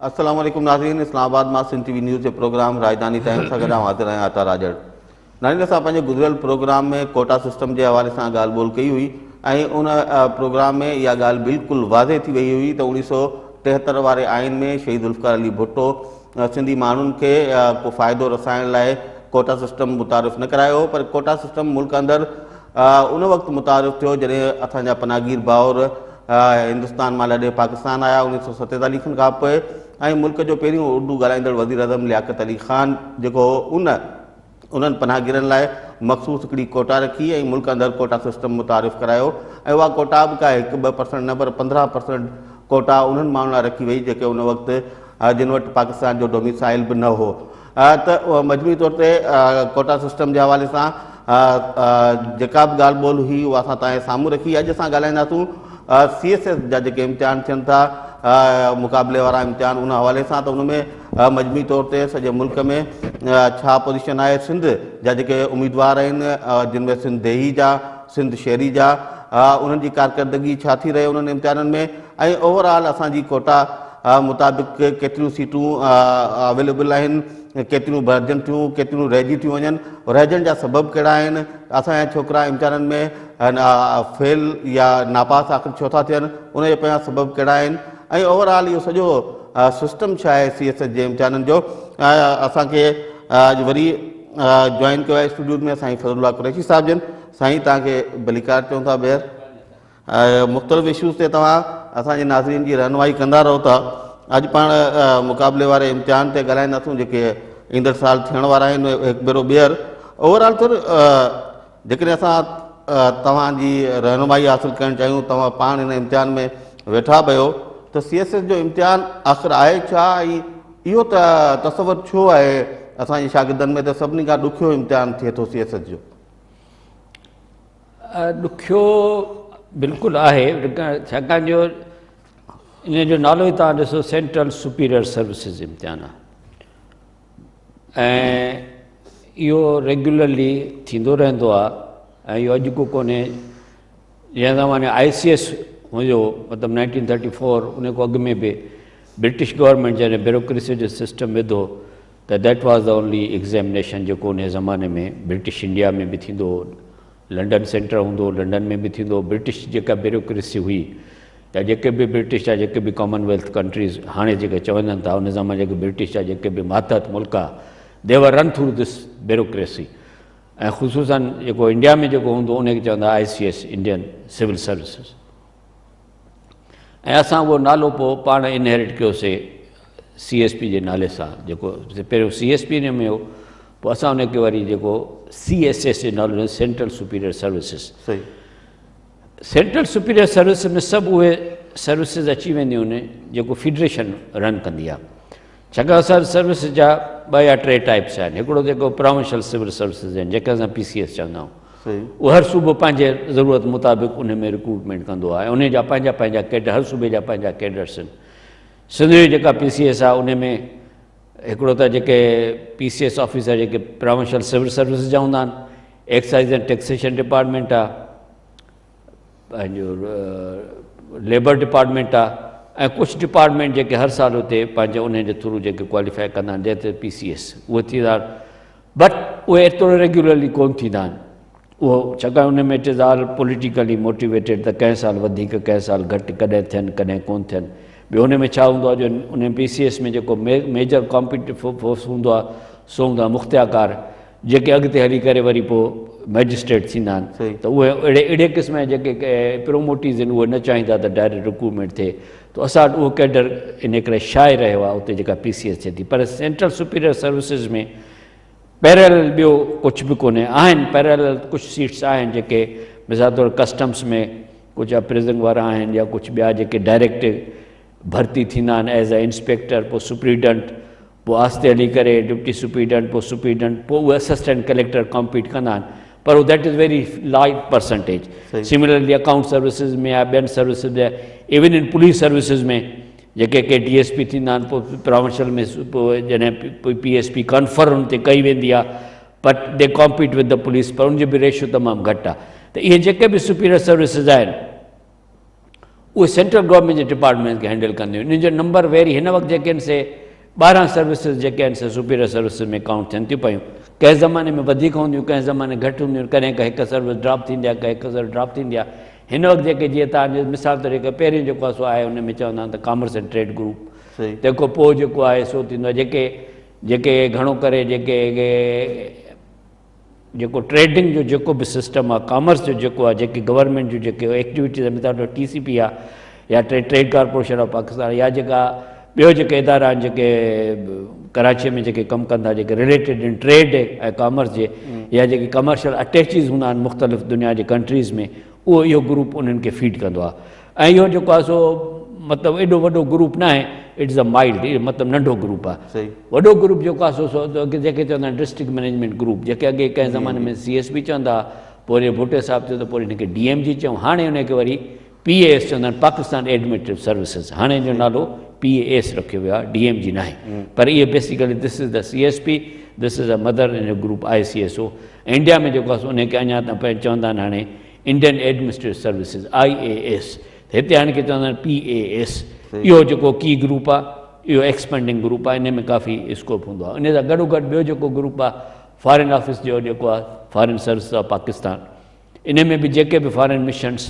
السلام عليڪم ناظرين اسلام آباد مان سنڌ ٽي وي نيوز جي پروگرام راڄڌاني ٽائيم سان گڏ آئون حاضر آهيان عطا راڄڙ. ناظرين اسان پنهنجي گذريل پروگرام ۾ ڪوٽا سسٽم جي حوالي سان ڳالهه ٻولهه ڪئي هئي ۽ ان پروگرام ۾ اها ڳالهه بلڪل واضح ٿي وئي هئي ته 1973 واري آئين ۾ شهيد ذوالفقار علي ڀٽو سنڌي ماڻهن کي ڪو فائدو رسائڻ لاء ڪوٽا سسٽم متعارف نه ڪرايو هو پر ڪوٽا سسٽم ملڪ اندر ان وقت متعارف ٿيو جڏهن اسان جا پناهگير ڀائر هندستان مان لڏي پاڪستان آيا 1947 کن کان پوء ۽ ملڪ جو پهريون اردو ڳالهائيندڙ وزيراعظم لياقت علي خان جيڪو هو ان انهن پناهگيرن لاء مخصوص هڪڙي ڪوٽا رکي ۽ ملڪ اندر ڪوٽا سسٽم متعارف ڪرايو ۽ اها ڪوٽا به ڪا هڪ 2% نه پر 15% ڪوٽا انهن ماڻهن لاء رکي وئي جيڪي ان وقت جن وٽ پاڪستان جو ڊوميسائل به نه هو ته مجموعي طور تي ڪوٽا سسٽم جي حوالي سان جيڪا به ڳالهه ٻولهه هئي اها اسان توهان جي سامهون رکي. اڄ اسان ڳالهائينداسون سي ايس ايس جا جيڪي امتحان ٿين ٿا مقابلي وارا امتحان ان حوالي سان ته ان ۾ مجموعي طور تي سڄي ملڪ ۾ ڇا پوزيشن آهي، سنڌ جا جيڪي اميدوار آهن جن ۾ سنڌ ديهي جا، سنڌ شهري جا انهن جي ڪارڪردگي ڇا ٿي رهي انهن امتحانن ۾ ۽ اوور آل اسان جي ڪوٽا مطابق ڪيتريون سيٽون اويليبل آهن، ڪيتريون ڀرجن ٿيون، ڪيتريون رهجي ٿيون وڃن، رهجڻ جا سبب ڪهڙا آهن، اسان جا ڇوڪرا امتحانن ۾ فيل يا ناپاس آخر ڇو ٿا ٿين، ان جي پويان سبب ڪهڙا آهن ۽ اوور آل اهو سڄو سسٽم ڇا آهي سي ايس ايس جي امتحانن جو. اسان کي اڄ وري جوائن ڪيو آهي اسٽوڊيوز ۾ سائين فضل الله قريشي صاحب جن. سائين توهان کي ڀليڪار چئون ٿا ٻيهر. مختلف اشوز تي توهان اسان جي ناظرين جي رهنمائي ڪندا رهو ٿا. اڄ پاڻ مقابلي واري امتحان تي ڳالهائينداسون جيڪي ايندڙ سال ٿيڻ وارا آهن هڪ ڀيرو ٻيهر اوور آل سر جيڪڏهن اسان توهان جي رهنمائي حاصل ڪرڻ چاهيون توهان پاڻ هن امتحان ۾ ويٺا به آهيو ته سي ايس ايس جو امتحان آخر آهي ڇا ۽ اهو ته تصور ڇو آهي اسان جي شاگردن ۾ ته سڀني کان ڏکيو امتحان ٿئي ٿو سي ايس ايس جو؟ ڏکيو بلڪل آهي ڇاڪاڻ جو ان جو نالو ئي توهان ڏسو سينٽرل سپيريئر سروسز امتحان آهي ۽ اهو ريگيولرلي ٿيندو رهندو آهي ۽ اهو اڄ ڪو ڪونهي. جنهن زماني آء سي ايس هيو مطلب 1934 ان کان اڳ ۾ به برٽش گورنمينٽ جڏهن بيوروڪريسي جو سسٽم وڌو ته that was the only examination جيڪو انهي زماني ۾ برٽش انڊيا ۾ به ٿيندو هو، لنڊن سينٽر هوندو هو لنڊن ۾ به ٿيندو هو، برٽش جيڪا بيوروڪريسي هئي يا جيڪي به برٽش جا جيڪي به ڪامن ويلٿ ڪنٽريز هاڻي جيڪي چونجن ٿا ان زماني جيڪي برٽش جا جيڪي به ماتحت ملڪ ها the were run through this bureaucracy ۽ خصوصا جيڪو انڊيا ۾ جيڪو هوندو هو ان کي چوندا I C S Indian civil services. ۽ اسان اهو نالو پوء پاڻ انهيرٽ ڪيوسي سي ايس پي جي نالي سان جيڪو پهريون سي ايس پي ۾ هو پوء اسان ان کي وري جيڪو سي ايس ايس جي نالو ڏنو central superior services. Central superior service ۾ سڀ اهي سروسز اچي وينديون آهن جيڪو فيڊريشن رن ڪندي آهي ڇاڪاڻ اسان سروسز جا ٻه يا ٽي ٽائپس آهن هڪڙو جيڪو پراونشل سول سروسز آهن جيڪي اسان پي سي ايس چوندا آهيون اهو هر صوبو پنهنجي ضرورت مطابق ان ۾ رڪروٽمينٽ ڪندو آهي ۽ ان جا پنهنجا پنهنجا ڪيڊر هر صوبي جا پنهنجا ڪيڊرس آهن. سنڌ جي جيڪا پي سي ايس آهي ان ۾ هڪڙو ته جيڪي پي سي ايس آفيسر جيڪي پراونشل سول سروس جا هوندا آهن، ايڪسائز اينڊ ٽيڪسيشن ڊپارٽمينٽ آهي، پنهنجو ليبر ڊپارٽمينٽ آهي ۽ ڪجهه ڊپارٽمينٽ جيڪي هر سال اتي پنهنجي انهن جي ٿرو جيڪي ڪواليفائي ڪندا آهن جنهن تي پي سي ايس اهي ٿيندا آهن بٽ اهي ايترو ريگيولرلي ڪون ٿيندا آهن اهو ڇاڪاڻ ان ۾ it is all politically motivated ته ڪنهن سال وڌيڪ ڪنهن سال گهٽ ڪڏهن ٿين ڪڏهن ڪون ٿين ٻيو ان ۾ ڇا هوندو آهي جو ان پي سي ايس ۾ جيڪو ميجر ڪامپيٽيٽو فورس هوندو آهي سو هوندو آهي مختياڪار جيڪي اڳتي هلي ڪري وري پوء مئجسٽريٽ ٿيندا آهن ته اهي اهڙي اهڙي قسم جا جيڪي پروموٽيز آهن اهي نه چاهيندا ته ڊائريڪٽ رڪروٽمينٽ ٿئي ته اسان وٽ اهو ڪيڊر ان ڪري شايع رهيو آهي اتي جيڪا پي سي ايس ٿئي ٿي پر سينٽرل سپيريئر سروسز ۾ پيرل ٻيو ڪجهه به ڪونهي آهن پيرل ڪجهه سيٽس آهن جيڪي مثال طور ڪسٽمس ۾ ڪجهه اپريزنگ وارا آهن يا ڪجهه ٻيا جيڪي ڊائريڪٽ ڀرتي ٿيندا آهن ايز اي انسپيڪٽر پوء سپريڊنٽ پوء آهستي هلي ڪري ڊپٽي سپريڊنٽ پوء سپريڊنٽ پوء اهي اسسٽنٽ ڪليڪٽر ڪامپيٽ ڪندا آهن پر اهو that is very light percentage similarly account services ۾ يا ٻين سروسز ۾ ايون ان پوليس سروسز ۾ جيڪي ڪي ڊي ايس پي ٿيندا آهن پوء پراونشل ۾ پوء جڏهن پي ايس پي ڪنفر ان تي ڪئي ويندي آهي but they compete with the police پر ان جو به ريشو تمام گهٽ آهي ته اهي جيڪي به سپيريئر سروسز آهن. اهي سينٽرل گورنمينٽ جي ڊپارٽمينٽس کي هينڊل ڪنديون آهن. انهن جو نمبر ويري هن وقت جيڪي آهن سي 12 سروسز جيڪي آهن سي سپيريئر سروسز ۾ ڪائونٽ ٿين ٿيون پيون. ڪنهن زماني ۾ وڌيڪ هونديون ڪنهن زماني گهٽ هونديون آهن، ڪڏهن ڪا هڪ سروس ڊراپ ٿيندي آهي ڪا هڪ سروس ڊراپ ٿيندي آهي. هن وقت جيڪي جيئن توهان جو مثال طور جيڪي پهريون جيڪو آهي سو آهي ان ۾ چوندا آهن ته ڪامرس اينڊ ٽريڊ گروپ، تنهن کان پوء جيڪو آهي سو ٿيندو آهي جيڪي جيڪي گهڻو ڪري جيڪي جيڪو ٽريڊنگ جو جيڪو به سسٽم آهي ڪامرس جو جيڪو آهي جيڪي گورنمينٽ جون جيڪي ايڪٽيوٽيز آهن مثال طور ٽي سي پي آهي يا ٽريڊ ڪارپوريشن آف پاڪستان يا جيڪا ٻيو جيڪي ادارا آهن جيڪي ڪراچيء ۾ جيڪي ڪم ڪن ٿا جيڪي رليٽيڊ آهن ٽريڊ ۽ ڪامرس جي يا جيڪي ڪمرشل اٽيچيز هوندا آهن مختلف دنيا جي ڪنٽريز ۾ اهو اهو گروپ انهن کي فيڊ ڪندو آهي ۽ اهو جيڪو آهي سو مطلب ايڏو وڏو گروپ نه آهي it is a mild مطلب ننڍو گروپ آهي وڏو گروپ جيڪو آهي سو سو جيڪي چوندا آهن ڊسٽرڪٽ مئنيجمينٽ گروپ جيڪي اڳي ڪنهن زماني ۾ سي ايس پي چوندا هئا پوء وري ڀٽي صاحب ٿيو ته پوء هن کي ڊي ايم جي چيون هاڻي ان کي وري پي اي ايس چوندا آهن پاڪستان ايڊمنسٽريٽو سروسز هاڻي ان جو نالو پي اي ايس رکيو ويو آهي ڊي ايم جي ناهي پر اهي basically this is the C S P this is a mother ان جو group I C S O India ۾ جيڪو آهي سو ان کي اڃا تائين چوندا آهن هاڻي Indian administrative services, I A S, ته هتي هاڻي کي چوندا آهن پي اي ايس. اهو جيڪو ڪي گروپ آهي اهو ايڪسپينڊنگ گروپ آهي ان ۾ ڪافي اسڪوپ هوندو آهي. ان سان گڏو گڏ ٻيو جيڪو گروپ آهي فارين آفيس جو جيڪو آهي فارين سروس آف پاڪستان ان ۾ به جيڪي به فارين مشنس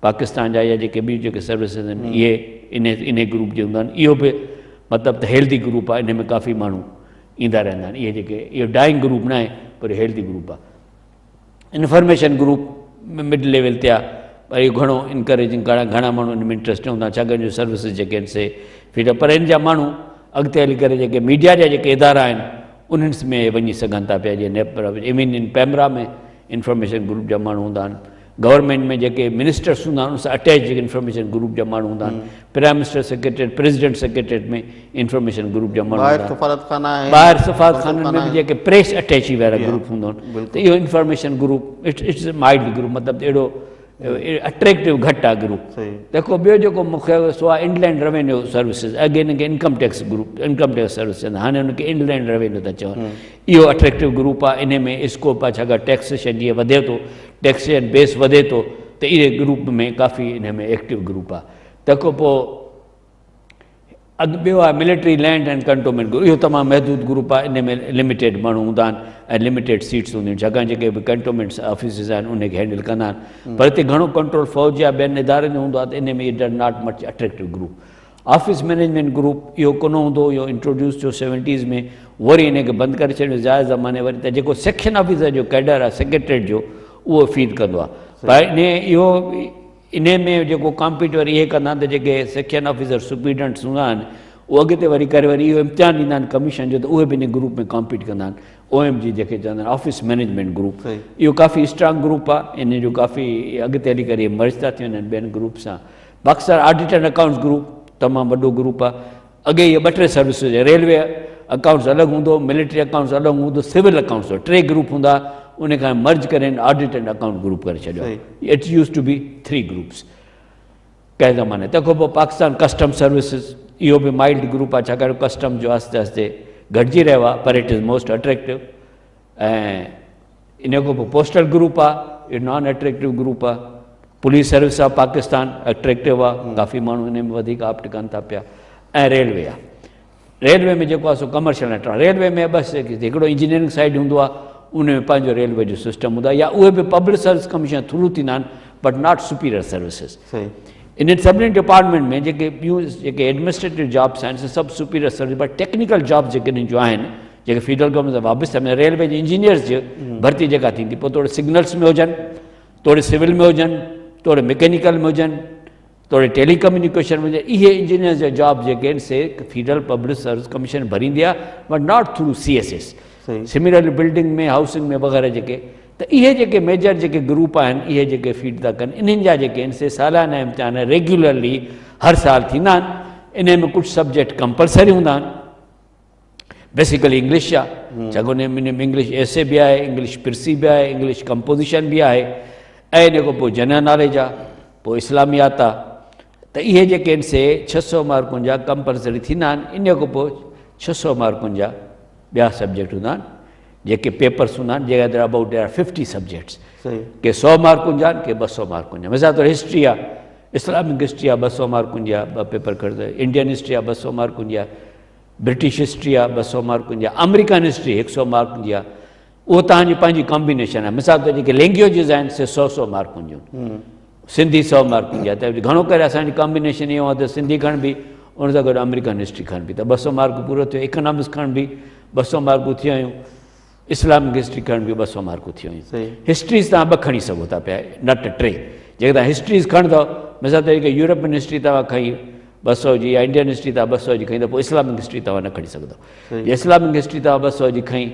پاڪستان جا يا جيڪي ٻيون جيڪي سروسز آهن اهي ان ان گروپ جي هوندا آهن. اهو به مطلب ته هيلدي گروپ آهي ان ۾ ڪافي ماڻهو ايندا رهندا آهن. اهي جيڪي اهو ڊائنگ گروپ نه آهي پر هيلدي گروپ آهي. انفارميشن گروپ مڊ ليول تي آهي پر اهو گهڻو انڪريجنگ ڪرڻ گهڻا ماڻهو ان ۾ انٽرسٽ نه هوندا آهن ڇاڪاڻ جو سروسز جيڪي آهن سي فيڊ پر ان جا ماڻهو اڳتي هلي ڪري جيڪي ميڊيا جا جيڪي ادارا آهن انهن ۾ وڃي سگهن ٿا پيا جيئن نيپرا ايون ان پيمرا ۾ انفارميشن گروپ جا ماڻهو هوندا آهن گورنمينٽ ۾ جيڪي منسٽرس هوندا آهن ان سان اٽيچ جيڪي انفارميشن گروپ جا ماڻهو هوندا آهن prime minister secretariat president secretariat ۾ information group جا ماڻهو هوندا آهن ٻاهر سفارتخانن ۾ به جيڪي پريس اٽيچي وارا گروپ هوندا آهن ته اهو information group it's mild group مطلب اهڙو اٽريڪٽو گهٽ آهي گروپ تنهن کان ٻيو جيڪو مون کي سو آهي انلينڊ روينيو سروسز اڳي هن کي income tax group income tax service چوندا هاڻي هن کي انلينڊ روينيو ٿا چون اهو اٽريڪٽو گروپ آهي ان ۾ اسڪوپ آهي ڇاڪاڻ ٽيڪسيشن جيئن وڌي ٿو ٽيڪسيشن بيس وڌي ٿو ته اهي گروپ ۾ ڪافي ان ۾ ايڪٽو گروپ آهي تنهن کان پوء اڳ ٻيو آهي military land and cantonment group اهو تمام محدود گروپ آهي ان ۾ لميٽيڊ ماڻهو هوندا آهن ۽ لميٽيڊ سيٽس هونديون آهن ڇاڪاڻ جيڪي به ڪنٽومينٽس آفيسز آهن ان کي هينڊل ڪندا آهن پر هتي گهڻو ڪنٽرول فوج يا ٻين ادارن جو هوندو آهي ته ان ۾ it not much attractive group office management group اهو ڪونه هوندو اهو انٽروڊيوس ٿيو سيونٽيز ۾ وري ان کي بند ڪري ڇڏيو زياده زماني وري ته جيڪو سيڪشن آفيسر جو ڪيڊر آهي سيڪريٽريٽ جو اهو فيڊ ڪندو آهي پر ان اهو ان ۾ جيڪو ڪامپيٽ وري اهي ڪندا آهن ته جيڪي سيڪشن آفيسر سپريڊنٽس هوندا آهن اهي اڳتي وري ڪري وري اهو امتحان ڏيندا آهن ڪميشن جو ته اهي به ان گروپ ۾ ڪامپيٽ ڪندا آهن او ايم جي جيڪي چوندا آهن آفيس مئنيجمينٽ گروپ اهو ڪافي اسٽرانگ گروپ آهي ان جو ڪافي اڳتي هلي ڪري مرج ٿا ٿي وڃن ٻين گروپ سان Pakistan audit and accounts group تمام وڏو گروپ آهي اڳي اهي ٻه ٽي سروسز ريلوي اڪائونٽس الڳ هوندو ملٽري اڪائونٽس الڳ هوندو سول اڪائونٽس ٽي گروپ هوندا ان کان مرج ڪري آڊٽ اينڊ اڪائونٽ گروپ ڪري ڇڏيو it use to be three groups ڪنهن زماني تنهن کان پوء پاڪستان ڪسٽم سروسز اهو به مائلڊ گروپ آهي ڇاڪاڻ ڪسٽم جو آهستي آهستي گهٽجي رهيو آهي پر it is most attractive ۽ ان کان پوء پوسٽل گروپ آهي اهو نان اٽريڪٽو گروپ آهي police service of Pakistan attractive آهي ڪافي ماڻهو ان ۾ وڌيڪ آپٽ ڪن ٿا پيا ۽ ريلوي آهي ريلوي ۾ جيڪو آهي سو ڪمرشل ۽ ريلوي ۾ بس هڪڙو انجنيئرنگ سائيڊ هوندو آهي ان ۾ پنهنجو ريلوي جو سسٽم هوندو آهي يا اهي به پبلڪ سروس ڪميشن ٿرو ٿيندا آهن بٽ not superior services انهن سڀني ڊپارٽمينٽ ۾ جيڪي ٻيون جيڪي ايڊمنسٽريٽو جابس آهن سي سڀ سپيريئر سروس پر ٽيڪنيڪل جابس جيڪي انهن جون آهن جيڪي فيڊرل گورنمينٽ سان وابسته آهن ريلوي جي انجنيئرس جي ڀرتي جيڪا ٿيندي پوء توڙي سگنلس ۾ هجن توڙي سول ۾ هجن توڙي مڪينيڪل ۾ هجن توڙي ٽيلي ڪميونيڪيشن ۾ هجن اهي انجنيئرس جا جاب جيڪي آهن سي فيڊرل پبلڪ سروس ڪميشن ڀريندي آهي but not through C S S similarly building ۾ housing ۾ وغيره جيڪي ته اهي جيڪي ميجر جيڪي گروپ آهن اهي جيڪي فيڊ ٿا ڪن انهن جا جيڪي آهن سي سالانه امتحان ريگيولرلي هر سال ٿيندا آهن انهن ۾ ڪجهه سبجيڪٽ ڪمپلسري هوندا آهن بيسيڪلي انگلش آ ڇاڪاڻ ان ۾ انگلش ايسي به آهي انگلش پرسي به آهي انگلش ڪمپوزيشن به آهي ۽ ان کان پوء جنرل ناليج آ پوء اسلاميات آ ته اهي جيڪي آهن سي 600 مارڪن جا ڪمپلسري ٿيندا آهن ان کان پوء 600 مارڪن جا ٻيا سبجيڪٽ هوندا آهن جيڪي پيپرس هوندا آهن جيڪا there about there are 50 subjects ڪي 100 مارڪن جا آهن ڪي 200 مارڪن جا مثال طور هسٽري آ. اسلامڪ هسٽري آهي 200 مارڪن جي آهي، ٻه پيپر کڻندا، انڊين هسٽري آهي 200 مارڪن جي آهي، برٽش هسٽري آهي 200 مارڪن جي آهي، آمريڪن هسٽري 100 مارڪن جي آهي. اهو توهان جي پنهنجي ڪامبينيشن آهي. مثال طور جيڪي لينگويجز آهن سي 100 100 مارڪن جون، سنڌي 100 مارڪن جي آهي ته گهڻو ڪري اسان جي ڪامبينيشن اهو آهي ته سنڌي کڻبي ان سان گڏ آمريڪن هسٽري کڻبي ته 200 مارڪ پورو ٿيو، اڪنامڪس کڻبي 200 مارڪون ٿي ويون، اسلامڪ هسٽري کڻبي 200 مارڪون ٿي ويون. هسٽريز توهان ٻه کڻي سگهو ٿا پيا نه ته ٽي. جيڪڏهن توهان هسٽريز کڻندؤ مثال طور جيڪي يورپين هسٽري توهان کڻي 200 جي يا انڊين هسٽري توهان 200 جي کڻي ته پوء اسلامڪ هسٽري توهان نه کڻي سگهندؤ. جي اسلامڪ هسٽري توهان 200 جي کڻي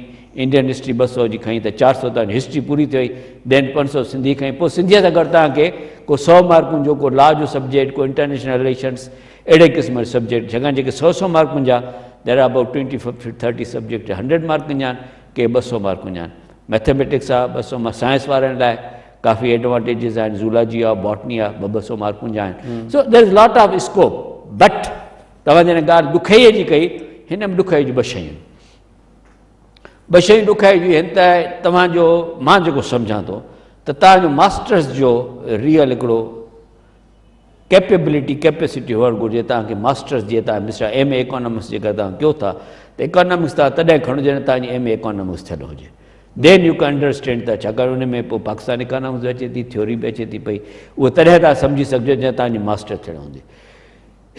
انڊين هسٽري 200 جي کڻي ته 400 توهان جي هسٽري پوري ٿي وئي. دين 500 سنڌي کڻي پوء سنڌيء سان گڏ توهان کي ڪو 100 مارڪن جو ڪو لا جو سبجيڪٽ ڪو انٽرنيشنل رليشنس اهڙي قسم جو سبجيڪٽ ڇاڪاڻ جيڪي 100 100 مارڪن جا there are about 20 30 subject 100 مارڪن جا آهن ڪي 200 مارڪن جا آهن. ميٿميٽڪس آهي 200 مان سائنس وارن لاء ڪافي ايڊوانٽيجز آهن، زولاجي آهي باٽني آهي ٻه 200 مارڪن جا آهن. So there is lot of scope. But توهان جڏهن ڳالهه ڏکئي جي ڪئي هن ۾ ڏکئي جون ٻه شيون ٻه شيون ڏکئي جون آهن ته توهان جو مان جيڪو سمجهان ٿو ته توهان جو ماسٽرس جو ريئل هڪڙو ڪيپيبلٽي ڪيپيسٽي هئڻ گهرجي توهان کي ماسٽرس جي توهان مثال ايم اي اڪانامڪس جيڪر توهان ڪيو ٿا ته اڪانامڪس توهان تڏهن کڻو جڏهن توهان جي ايم اي اڪانامڪس ٿيل هجي دين يو ڪين انڊرسٽينڊ ته ڇاڪاڻ ان ۾ پوء پاڪستان اڪانامڪس به اچي ٿي ٿيوري به اچي ٿي پئي اهو تڏهن توهان سمجهي سگهجو جڏهن توهان جي ماسٽر ٿيڻ هوندي.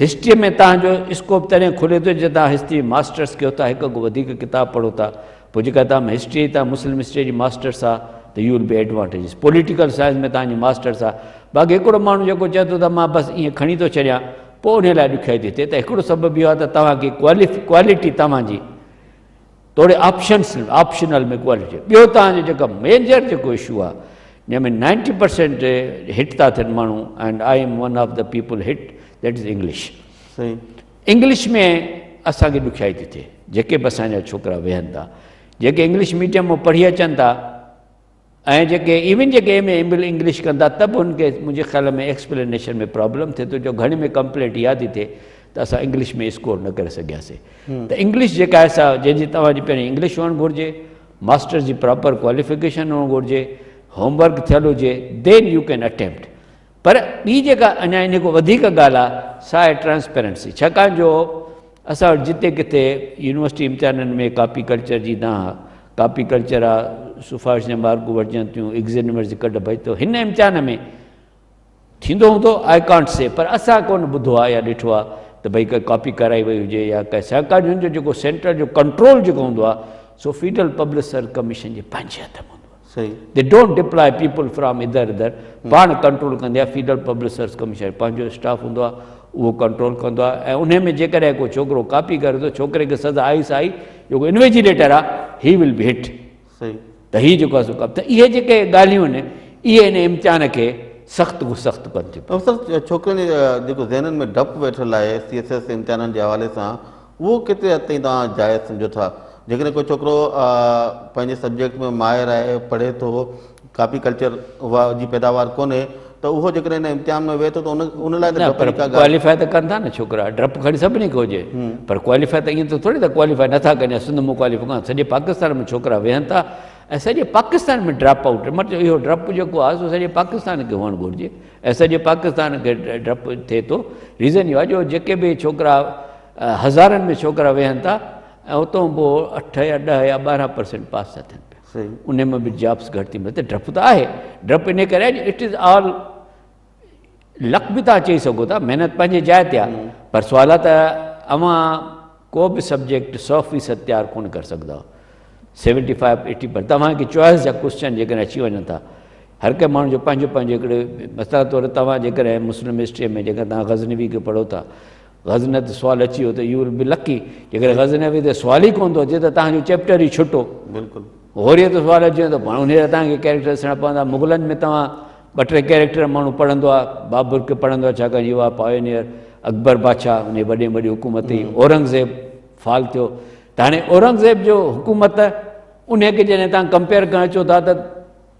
هسٽريء ۾ توهان جو اسڪوپ تڏهن کلي ٿو جڏهن توهان هسٽري ۾ ماسٽرس ڪيو ٿا، هڪ کان وڌيڪ ڪتاب پڙهو ٿا، پوء جيڪا توهان ۾ هسٽري توهان مسلم هسٽريء جي ماسٽرس آ ته you will be advantages, political science ۾ توهان جي ماسٽرس آ، باقي هڪڙو ماڻهو جيڪو چئي ٿو ته مان بس ائين کڻي ٿو ڇڏيان پوء انهيء لاء ڏکيائي ٿي ٿئي ته هڪڙو سبب اهو آ ته توهان کي ڪوالٽي توهان جي توڙي آپشنس آپشنل ۾ ڪوالٽي ٻيو توهان جو جيڪا ميجر جيڪو اشو آ جنهن ۾ نائنٽي پرسينٽ هٽ ٿا ٿين ماڻهو and I am one of the people hit that is English. صحيح. انگلش ۾ اسان کي ڏکيائي ٿي ٿئي جيڪي به اسان جا ڇوڪرا ويهن ٿا جيڪي انگلش ميڊيم مان پڙهي اچن ٿا ۽ جيڪي ايون جيڪي ايم اي انگلش ڪن ٿا ته به انهن کي منهنجي خيال ۾ ايڪسپلينيشن ۾ پرابلم ٿئي ٿو جو گهڻي ۾ ڪمپلينٽ اها ٿي ٿئي ته اسان انگلش ۾ اسڪور نه ڪري سگهياسي ته انگلش جيڪا آهي سا جنهن جي توهان جي پهرين انگلش هئڻ گهرجي ماسٽر جي پراپر ڪواليفڪيشن هئڻ گهرجي هوم ورڪ ٿيل هجي دين يو ڪين اٽيمپٽ پر ٻي جيڪا اڃا ان کان وڌيڪ ڳالهه آهي سا آهي ٽرانسپيرنسي ڇاڪاڻ جو اسان وٽ جتي ڪٿي يونيورسٽي امتحانن ۾ ڪاپي ڪلچر جي دانهن آهي ڪاپي ڪلچر آهي سفارش جا مارڪون وٺجن ٿيون ايگزيمنر جي ڪڍ ڀڄ ٿو هن امتحان ۾ ٿيندو هوندو I can't سي پر اسان ڪونه ٻڌو آهي يا ڏٺو آهي ته ڀئي ڪا ڪاپي ڪرائي وئي هجي يا ڪا ڇاڪاڻ جو هن جو جيڪو سينٽر جو ڪنٽرول جيڪو هوندو آهي سو فيڊرل پبلڪ سروس ڪميشن جي پنهنجي هٿ ۾ هوندو آهي صحيح. They don't deploy people from ادھر ادھر پاڻ ڪنٽرول ڪندي آهي فيڊرل پبلڪ سروس ڪميشن پنهنجو اسٽاف هوندو آهي اهو ڪنٽرول ڪندو آهي ۽ انهي ۾ جيڪڏهن ڪو ڇوڪرو ڪاپي ڪري ٿو ڇوڪري کي سزا آئي سا آئي جيڪو انويجيليٽر آهي هي ول بي هٽ صحيح. ته هي جيڪو آهي سو ڪم ته اهي جيڪي ڳالهيون آهن اهي ان امتحان کي سخت کان سخت ڪن ٿيون. پروفيسر ڇوڪرين جي جيڪو ذهنن ۾ ڊپ ويٺل آهي سي ايس ايس امتحانن جي حوالي سان اهو ڪيتري حد تائين توهان جائز سمجهو ٿا؟ جيڪڏهن ڪو ڇوڪرو پنهنجي سبجيڪٽ ۾ ماهر آهي، پڙهي ٿو، ڪاپي ڪلچر جي پيداوار ڪونهي ته اهو جيڪڏهن هن امتحان ۾ ويهي ٿو ته ان لاء ته نه ڊپ پر جي ڪا ڳالهه ڪواليفائي ته ڪن ٿا نه ڇوڪرا، ڊپ کڻي سڀني کي هجي پر ڪواليفائي ته ائين ته ٿوري ته ڪواليفائي نٿا ڪن يا سنڌ مان ڪواليفائي ڪن، سڄي پاڪستان ۾ ڇوڪرا ويهن ٿا ۽ سڄي پاڪستان ۾ ڊراپ آئوٽ مطلب اهو ڊپ جيڪو آهي سو سڄي پاڪستان کي هئڻ گهرجي ۽ سڄي پاڪستان کي ڊپ ٿئي ٿو ريزن اهو آهي جو جيڪي به ڇوڪرا هزارن ۾ ڇوڪرا ويهن ٿا ۽ اتان پوء 8 يا 10 يا 12 پرسنٽ پاس ٿا ٿين پيا ان ۾ به جابس گهٽ ٿي ملي ته ڊپ ته آهي ڊپ ان ڪري آهي جو it is آل لڪ به توهان چئي سگهو ٿا محنت پنهنجي جاء تي آهي پر سوال آهي ته اوهان ڪو به سبجيڪٽ 100% تيار ڪونه ڪري سگهندا 75 80 پر توهان کي چوائس جا ڪوشچن جيڪڏهن اچي وڃن ٿا هر ڪنهن ماڻهو جو پنهنجو پنهنجو هڪڙو مثال طور توهان جيڪڏهن مسلم هسٽريء ۾ جيڪڏهن توهان غزنوي کي پڙهو ٿا غزنه تي سوال اچي ويو ته يو ول بي لڪي جيڪڏهن غزنوي تي سوال ئي ڪونه ٿو اچي ته توهان جو چيپٽر ئي ڇٽو. بلڪل. غوريء تي سوال اچي ويو ته پاڻ انهيء جا توهان کي ڪيريڪٽر ڏسڻا پوندا. مغلن ۾ توهان ٻه ٽي ڪيريڪٽر ماڻهو پڙهندو آهي، بابر کي پڙهندو آهي ڇاڪاڻ جو اها پايونيئر، اڪبر بادشاهه انهيء وڏي ۾ وڏي حڪومت هئي، اورنگزيب فال ٿيو ته هاڻي اورنگزيب جو حڪومت انهيء کي جڏهن توهان ڪمپيئر ڪرڻ اچو ٿا ته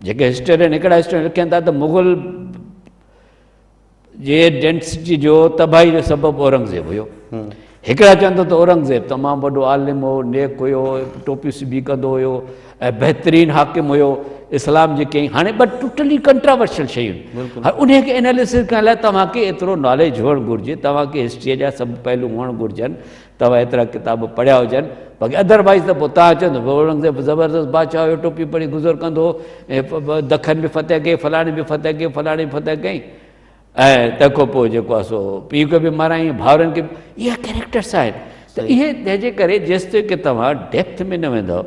جيڪي هسٽورين هڪڙا هسٽورين لکن ٿا ته مغل جي ڊينسٽي جو تباهي جو سبب اورنگزيب هيو. هڪڙا چون ٿا ته اورنگزيب تمام وڏو عالم هو، نيڪ هيو، ٽوپي سبي ڪندو هيو ۽ بهترين حاڪم هيو، اسلام جي ڪئين هاڻي ٻه ٽوٽلي ڪنٽراورشل شيون آهن. هاڻي انهي کي اناليسز ڪرڻ لاء توهان کي ايترو ناليج هئڻ گهرجي، توهان کي هسٽريء جا سڀ پهلو هئڻ گهرجن، توهان ايترا ڪتاب پڙهيا هجن، باقي ادروائيز ته پوء توهان چوندو اورنگزيب زبردست بادشاهه هيو، ٽوپي پڙهي گذر ڪندو هو ۽ دکن به فتح ڪئي، فلاڻي به فتح ڪئي، فلاڻي به فتح ڪئي. ۽ تنهن کان پوء جيڪو آهي سو پيء کي به مارائين ڀائرن کي به اها ڪيريڪٽرس آهن ته اهي تنهن جي ڪري جيستائين ڪي توهان ڊيپٿ ۾ نه ويندؤ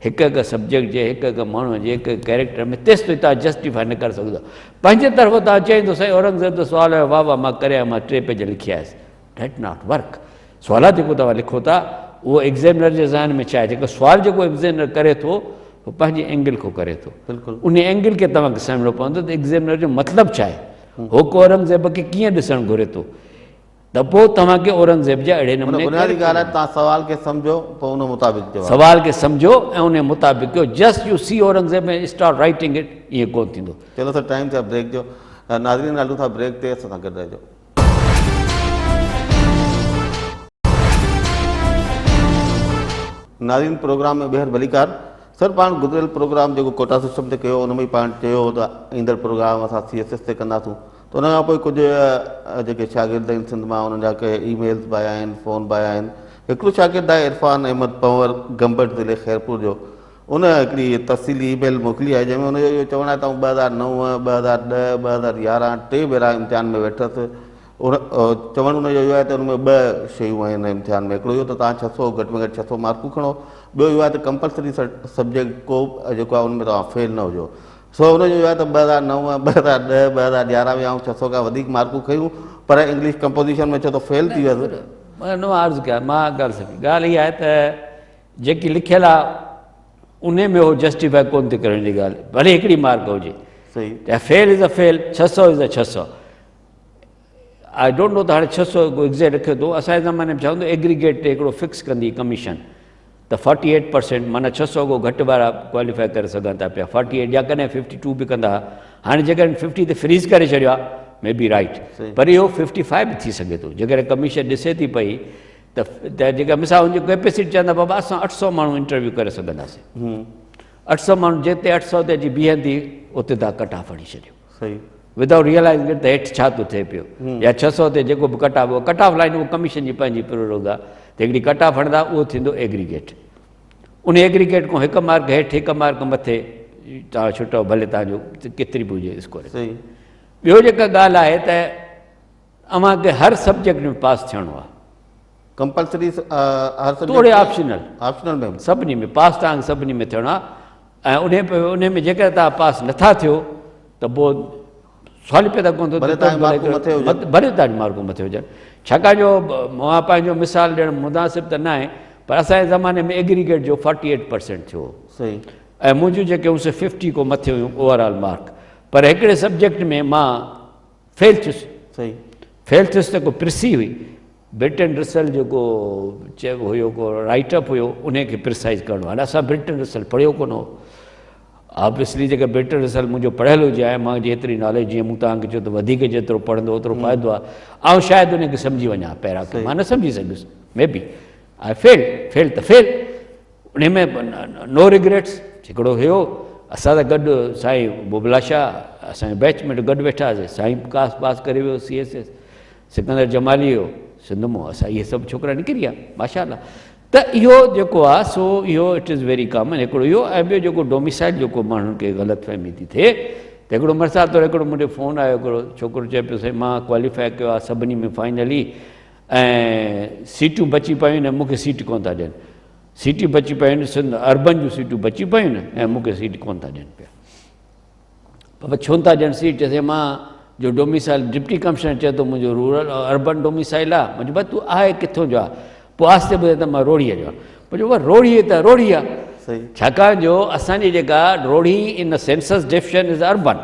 هڪ هڪ سبجيڪٽ جي هڪ هڪ ماڻهوء جي هڪ هڪ ڪيريڪٽر ۾ تيستائين توهان جسٽيفائي نه ڪري سگهندؤ پنهنجي طرفان توهان چئيندو سائين اورنگزيب جو سوال آيو واهه واهه مان ڪري آيو مان ٽي پيج لکي آيس ڊيٽ not work سوالات جيڪو توهان لکو ٿا اهو ايگزامنر جي ذهن ۾ ڇا آهي جيڪو سوال جيڪو ايگزامنر ڪري ٿو هو پنهنجي اينگل کان ڪري ٿو ان اينگل کي توهان کي سمجهڻو پوندو ته ايگزامنر جو مطلب ڇا آهي هو ڪو اورنگزيب کي ڪيئن ڏسڻ گهري ٿو ته پوء توهان کي اورنگزيب جا اهڙي نموني بنيادي ڳالهه آهي توهان سوال کي سمجهو پوء ان مطابق جواب سوال کي سمجهو ۽ ان مطابق ڪيو just you see Aurangzeb ۽ start writing it ائين ڪونه ٿيندو. چلو سر ٽائيم ٿيو آهي بريڪ جو ناظرين هلون ٿا بريڪ تي اسان سان گڏ رهجو. ناظرين پروگرام ۾ ٻيهر ڀليڪار سر پاڻ گذريل پروگرام جيڪو ڪوٽا سسٽم تي ڪيو ان ۾ پاڻ چيو هو ته ايندڙ پروگرام اسان سي ايس ايس تي ڪنداسون ته ان کان پوء ڪجهه جيڪي شاگرد آهن سنڌ مان انهن جا ڪي اي ميلز به آيا آهن فون به آيا آهن هڪڙو شاگرد آهي عرفان احمد پنور گمبٽ ضلعي خيرپور جو ان هڪڙي تفصيلي اي ميل موڪلي آهي جنهن ۾ ان جو اهو چوڻ آهي ته آئون 2009، 2010، 2011 ٽي ڀيرا امتحان ۾ ويٺس. ان چوڻ ان جو اهو آهي ته ان ۾ ٻه شيون آهن امتحان ۾ هڪڙو اهو ته توهان 600 گهٽ ۾ گهٽ 600 مارڪون کڻو ٻيو اهو آهي ته ڪمپلسري سبجيڪٽ ڪو به جيڪو آهي ان ۾ توهان فيل نه هجو. سو ان جو اهو آهي ته 2009، 2010، 2011 ۾ آئون 600 کان وڌيڪ مارڪون کنيون پر انگلش ڪمپوزيشن ۾ ڇو ته فيل ٿي ويس. مان عرض ڪيان مان ڳالهه سمجهي ڳالهه اها آهي ته جيڪي لکيل آ انهي ۾ هو جسٽيفائي ڪون ٿي ڪرڻ جي ڳالهه ڀلي هڪڙي مارڪ هجي صحيح fail is a fail 600 is a 600 I don't know ته هاڻي 600 ڪو ايگزيڪٽ رکيو اٿو اسان جي زماني ۾ ڇا هوندو ايگريگيٽ تي هڪڙو فڪس ڪندي ڪميشن ته 48% معنيٰ 600 کان گهٽ وارا ڪواليفائي ڪري سگهن ٿا پيا 48 يا ڪڏهن 52 به ڪندا هئا هاڻي جيڪڏهن 50 تي فريز ڪري ڇڏيو آهي مي بي رائٽ پر اهو 55 به ٿي سگهي ٿو جيڪڏهن ڪميشن ڏسي ٿي پئي ته جيڪا مثال ان جي ڪيپيسٽي چوندا بابا اسان 800 ماڻهو انٽرويو ڪري سگهنداسين 800 ماڻهو جتي 800 تي اچي بيهندي اتي تا ڪٽ آف هڻي ڇڏيو صحيح ودائوٽ ريئلائزنگ it ته هيٺ ڇا ٿو ٿئي پيو يا 600 تي جيڪو به cut off cut off line اهو ڪميشن جي پنهنجي پروروگ آهي ته هڪڙي ڪٽ آف هڻندا اهو ٿيندو ايگريگيٽ ان ايگريگيٽ کان هڪ مارڪ هيٺ هڪ مارڪ مٿي تان ڇٽو ڀلي تان جو ڪيتري به هجي اسڪور ٻيو جيڪا ڳالهه آهي ته اوهان کي هر سبجيڪٽ ۾ پاس ٿيڻو آهي. ڪمپلسري هر سبجيڪٽ توڙي آپشنل آپشنل ۾ سڀني ۾ پاس توهان کي سڀني ۾ ٿيڻو آهي ۽ انهي انهي ۾ جيڪڏهن توهان پاس نٿا ٿيو ته پوء سوال ئي پيدا ڪونه ٿو ڀلي توهان جون مارڪون مٿي هجن ڀلي توهان جون مارڪون مٿي هجن ڇاڪاڻ جو مان پنهنجو مثال ڏيڻ مناسب ته ناهي پر اسان جي زماني ۾ ايگريگيٽ جو 48% ٿيو هو صحيح ۽ منهنجون جيڪي هيون سي 50 کان مٿي هيون اوور آل مارڪ پر هڪڙي سبجيڪٽ ۾ مان فيل ٿيس. صحيح. فيل ٿيس ته ڪو پرسي هئي. برٽن رسل جيڪو چئبو هيو ڪو رائيٽ اپ هيو انهي کي پرسائز ڪرڻو هاڻي اسان برٽن رسل پڙهيو ڪونه هو. آبويسلي جيڪر برٽن رسل منهنجو پڙهيل هجي ها ۽ مان جي ايتري ناليج جيئن مون توهان کي چيو ته وڌيڪ جيترو پڙهندو اوترو فائدو آهي آئون شايد انهي کي سمجهي وڃان ها پيرا کي مان نه سمجهي سگهيس مي بي آء فيل فيل ته فيل انهي ۾ نو ريگريٽس هڪڙو هيو اسان سان گڏ سائين ببلا شاهه اسان جو بيچ ميٽ گڏ ويٺا هئاسين سائين به ڪاس پاس ڪري ويو C S S Sikandar Jamali هيو سنڌ مون اسان اهي سڀ ڇوڪرا نڪري ويا ماشاء الله ته اهو جيڪو آهي سو اهو it is very common هڪڙو اهو ۽ ٻيو جيڪو ڊوميسائل جيڪو ماڻهن کي غلط فهمي ٿي ٿئي ته هڪڙو مثال طور هڪڙو مون ڏي فون آيو هڪڙو ڇوڪرو چئي پيو سائين مان ڪواليفائي ڪيو آهي سڀني ۾ فائنلي ۽ سيٽون بچي پيون آهن مون کي سيٽ ڪونه ٿا ڏين سيٽون بچي پيون آهن سنڌ اربن جون سيٽون بچي پيون آهن ۽ مون کي سيٽ ڪونه ٿا ڏين پيا بابا ڇو نٿا ڏين سيٽ چيس مان جو ڊوميسائل ڊپٽي ڪمشنر چئي ٿو منهنجو رورل اربن ڊوميسائل آهي منهنجو بابا تون آهي ڪٿون جو آهي پوء آهستي ٻڌائي ته مان روهڙيء جو آهيان منهنجو بابا روهڙي ته روهڙي آهي ڇاڪاڻ جو اسانجي جيڪا روهڙي ان سينسس ڊيفشن از اربن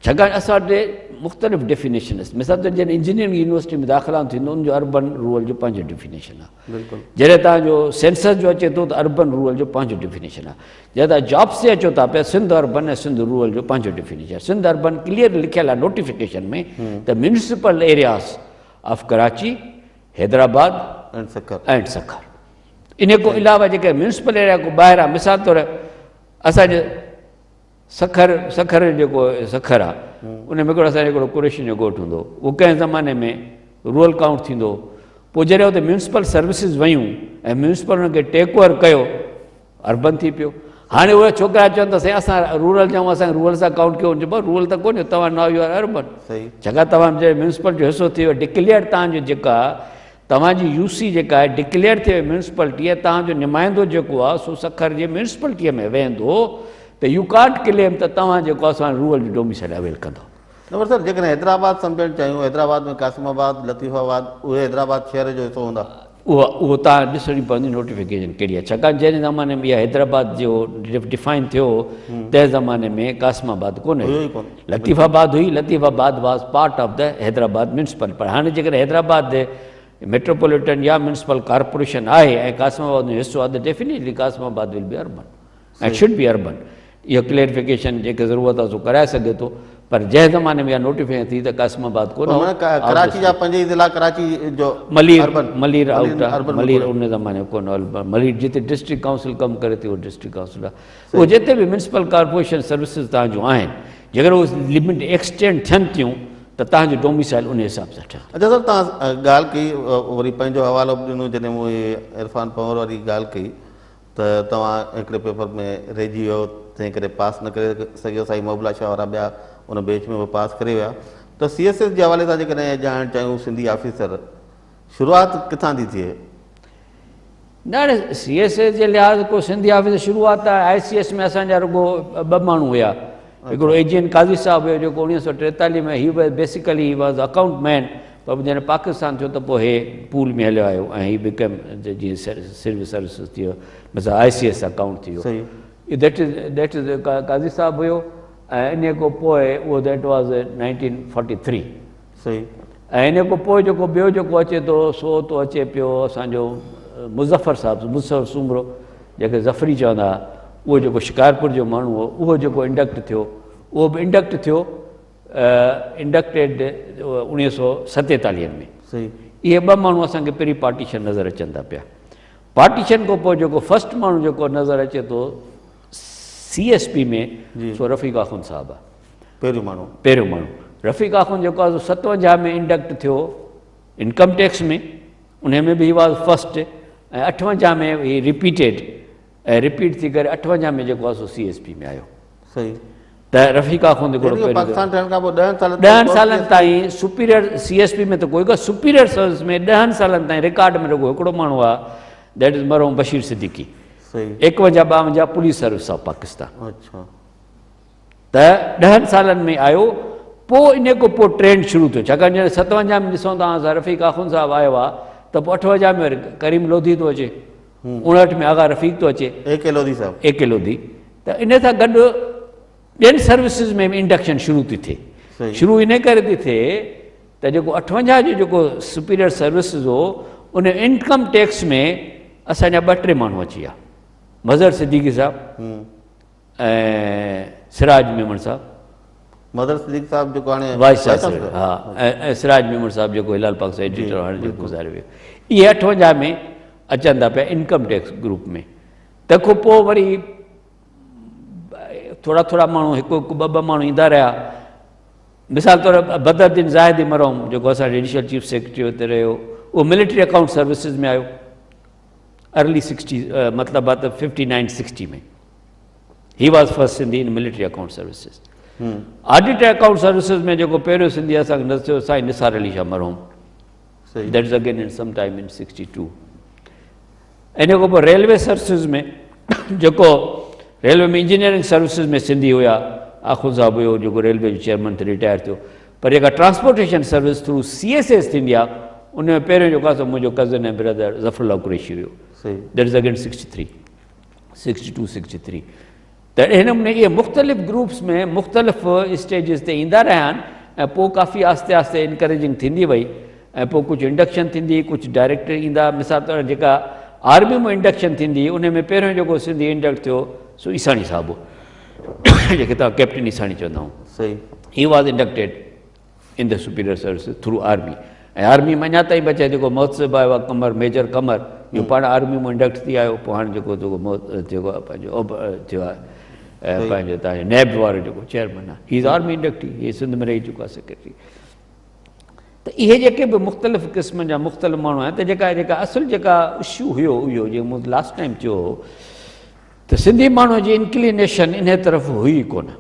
ڇاڪاڻ اسان وٽ مختلف ڊيفينيشنس مثال طور جڏهن انجنيئرنگ يونيورسٽي ۾ داخلا ٿيندو ان جو اربن رورل جو پنهنجو ڊيفينيشن آهي جڏهن تان جو سينسس جو اچي ٿو ته اربن رورل جو پنهنجو ڊيفينيشن آهي جڏهن تان جابس تي اچو ٿا پيا سنڌ اربن ۽ سنڌ رورل جو پنهنجو ڊيفينيشن آهي سنڌ اربن ڪليئر لکيل آهي نوٽيفڪيشن ۾ ته municipal areas of Karachi, Hyderabad and Sukkur and Sukkur. انهي کان علاوه جيڪي ميونسپل ايريا کان ٻاهر آهي، مثال طور اسان جي سکر، سکر جيڪو سکر آهي ان ۾ هڪڙو اسان جو هڪڙو قريشين جو ڳوٺ هوندو هو، اهو ڪنهن زماني ۾ رورل ڪائونٽ ٿيندو هو. پوء جڏهن اتي ميونسپل سروسز ويون ۽ ميونسپل انهن کي ٽيڪ اوور ڪيو، اربن ٿي پيو. هاڻي اهي ڇوڪرا چون ته سائين اسان رورل جا آهيون، اسان کي رورل سان ڪائونٽ ڪيو. چئبو رورل ته ڪونهي، توهان نائو يو آر اربن. ڇاڪاڻ توهان جڏهن ميونسپل جو حصو ٿي ويو، ڊڪليئر توهان جو جيڪا توهان جي يو سي جيڪا آهي ڊڪليئر ٿي وئي ميونسپلٽي ۽ توهان جو نمائندو جيڪو آهي سو سکر جي ميونسپلٽيء ۾ ويهندو ته يو ڪانٽ ڪليم ته توهان جيڪو آهي سو هاڻي رورل جو ڊوميسائل اويل ڪندو. نه پر سر جيڪڏهن حيدرآباد سمجهڻ چاهيون، حيدرآباد ۾ قاسم آباد، لطيف آباد اهي حيدرآباد شهر جو حصو هوندا؟ اهو اهو توهان ڏسڻي پوندي نوٽيفڪيشن ڪهڙي آهي ڇاڪاڻ جنهن زماني ۾ اها حيدرآباد جو ڊفائن ٿيو هو تنهن زماني ۾ قاسم آباد ڪونه هئي، لطيف آباد هئي، Latifabad was part of the Hyderabad municipal پر هاڻي جيڪڏهن حيدرآباد ميٽروپوليٽن يا ميونسپل ڪارپوريشن آهي ۽ قاسم آباد جو حصو آهي ته definitely Qasimabad will be urban ۽ should be urban. اهو ڪليئرفڪيشن جيڪي ضرورت آهي سو ڪرائي سگهي ٿو پر جنهن زماني ۾ اها نوٽيفڪيشن ٿي ته قاسم آباد ڪونه هو. ڪراچي جا پنج ئي ضلعا ڪراچي جو ملير ملير آئوٽ آهي ملير ان زماني ۾ ڪونه هو ملير جتي ڊسٽرڪٽ ڪائونسل ڪم ڪري ٿي اهو ڊسٽرڪٽ ڪائونسل آهي اهو جتي به ميونسپل ڪارپوريشن سروسز توهان جون آهن جيڪڏهن اهي لمٽ ايڪسٽينڊ ٿين ٿيون ته توهان جو ڊوميسائل ان حساب سان ٺهندو. اچا سر توهان ڳالهه ڪئي وري پنهنجو حوالو به ڏنو جڏهن مون عرفان پنهور واري ڳالهه ڪئي ته توهان هڪڙي پيپر ۾ رهجي ويو تنهن ڪري پاس نه ڪري سگهيو سائين محب الله شاهه وارا ٻيا ان بيچ ۾ به پاس ڪري ويا ته سي ايس ايس جي حوالي سان جيڪڏهن ڄاڻڻ چاهيون سنڌي آفيسر شروعات ڪٿان ٿي ٿئي؟ نه هاڻي سي ايس ايس جي لحاظ ڪو سنڌي آفيسر شروعات ته آء سي ايس ۾ اسان جا رڳو ٻه ماڻهو هيا هڪڙو اي جي اين قاضي صاحب هيو جيڪو 1943 ۾ he basically he was account man پر پوء جڏهن پاڪستان ٿيو ته پوء هي پول ۾ هليو آيو ۽ هي بڪيم جيئن سول سروسز ٿي ويو مثلا آء سي ايس اڪائونٽ ٿي ويو that is that is Qazi صاحب هيو ۽ ان کان پوء اهو that was 1943 صحيح ۽ ان کان پوء جيڪو ٻيو جيڪو اچي ٿو سو ٿو اچي پيو اسان جو مظفر صاحب مظفر سومرو جنهن کي ظفري چوندا هئا اهو جيڪو شڪارپور جو ماڻهو هو اهو جيڪو انڊڪٽ ٿيو اهو به انڊڪٽ ٿيو انڊڪٽيڊ 1947 ۾. صحيح. اهي ٻه ماڻهو اسان کي پري پارٽيشن نظر اچن ٿا پيا. پارٽيشن کان پوء جيڪو فرسٽ ماڻهو جيڪو نظر اچي ٿو سي ايس پي ۾ سو رفيق آخوند صاحب آهي. پهريون ماڻهو. پهريون ماڻهو رفيق آخوند جيڪو آهي سو 57 ۾ انڊڪٽ ٿيو انڪم ٽيڪس ۾ انهي ۾ به he was first ۽ 58 ۾ he repeated ۽ repeat ٿي ڪري 58 ۾ جيڪو آهي سو سي ايس پي ۾ آيو. صحيح. ته رفيق آخوند هڪڙو پهريون پاڪستان ٺهڻ کان پوء ڏهن سالن ڏهن سالن تائين سپيريئر سي ايس پي ۾ ته ڪوئي ڪو سپيريئر سروس ۾ ڏهن سالن تائين رڪارڊ ۾ رڳو هڪڙو ماڻهو آهي that از مرحوم بشير صديقي. صحيح. 51 52 پوليس سروس آف پاڪستان. اڇا. ته ڏهن سالن ۾ آيو پوء انهي کان پوء ٽرينڊ شروع ٿيو ڇاڪاڻ جڏهن 57 ۾ ڏسون ٿا اسان رفيق آخوند صاحب آيو آهي ته پوء 58 ۾ وري ڪريم لوڌي ٿو اچي 59 ۾ آغا رفيق ٿو اچي اي ڪي لوڌي صاحب اي ڪي لوڌي ته انهي سان گڏ ٻين سروسز ۾ به انڊڪشن شروع ٿي ٿئي شروع انهي ڪري ٿي ٿئي ته جيڪو 58 جو جيڪو سپيريئر سروسز هو ان انڪم ٽيڪس ۾ اسان جا ٻه ٽي ماڻهو اچي ويا مظهر صديقي صاحب ۽ سراج ميمڻ صاحب. مظهر صديق صاحب جيڪو هاڻي وائيس چانسلر ها ۽ سراج ميمڻ صاحب جيڪو هلال پاڪستان ايڊيٽر هاڻي جيڪو گذاري ويو اهي 58 ۾ اچن ٿا پيا انڪم ٽيڪس گروپ ۾ تنهن کان پوء وري ٿورا ٿورا ماڻهو هڪ هڪ ٻه ٻه ماڻهو ايندا رهيا مثال طور بدر الدين زاهدي مرحوم جيڪو اسان جو ايڊيشنل چيف سيڪريٽري اتي رهيو اهو ملٽري اڪائونٽ سروسز ۾ آيو ارلي سڪسٽي مطلب آ ته 59 60 ۾ he was first Sindhi in military account services. Auditor account services ۾ جيڪو پهريون سنڌي اسان کي نظر ٿيو سائين نثار علي شاهه مرحوم that is again in some time in 62. ان کان پوء ريلوي سروسز ۾ جيڪو ريلوي ۾ انجنيئرنگ سروسز ۾ سنڌي هيا آخوند صاحب هيو جيڪو ريلوي جو چيئرمين ٿي رٽائر ٿيو پر جيڪا transportation service through C S S ٿيندي آهي ان ۾ پهريون جيڪو آهي سو منهنجو ڪزن ۽ برادر ظفر الله قريشي هيو that is again 63 62 63 ته اهڙي نموني اهي مختلف گروپس ۾ مختلف اسٽيجز تي ايندا رهيا آهن ۽ پوء ڪافي آهستي آهستي انڪريجنگ ٿيندي وئي ۽ پوء ڪجهه انڊڪشن ٿيندي ڪجهه ڊائريڪٽر ايندا مثال طور جيڪا آرمي ۾ انڊڪشن ٿيندي ان ۾ پهريون جيڪو سنڌي انڊڪٽ ٿيو سو عيساڻي صاحب هو جيڪي توهان ڪيپٽن عيساڻي چوندا آهيون صحيح he was inducted in the superior services through army. ۽ Army ۾ اڃا تائين بچي جيڪو محتسب آيو آهي قمر ميجر قمر اهو پاڻ آرمي مان انڊڪٽ ٿي آيو پوء هاڻي جيڪو جيڪو جيڪو پنهنجو ٿيو آهي پنهنجو تان جو نيب وارو جيڪو چيئرمين آهي هي از آرمي انڊڪٽي هي سنڌ ۾ رهي چڪو آهي سيڪريٽري ته اهي جيڪي به مختلف قسمن جا مختلف ماڻهو آهن ته جيڪا جيڪا اصل جيڪا اشو هيو اهو جيڪو مون لاسٽ ٽائيم چيو هو ته سنڌي ماڻهو جي انڪلينيشن انهي طرف هئي ڪونه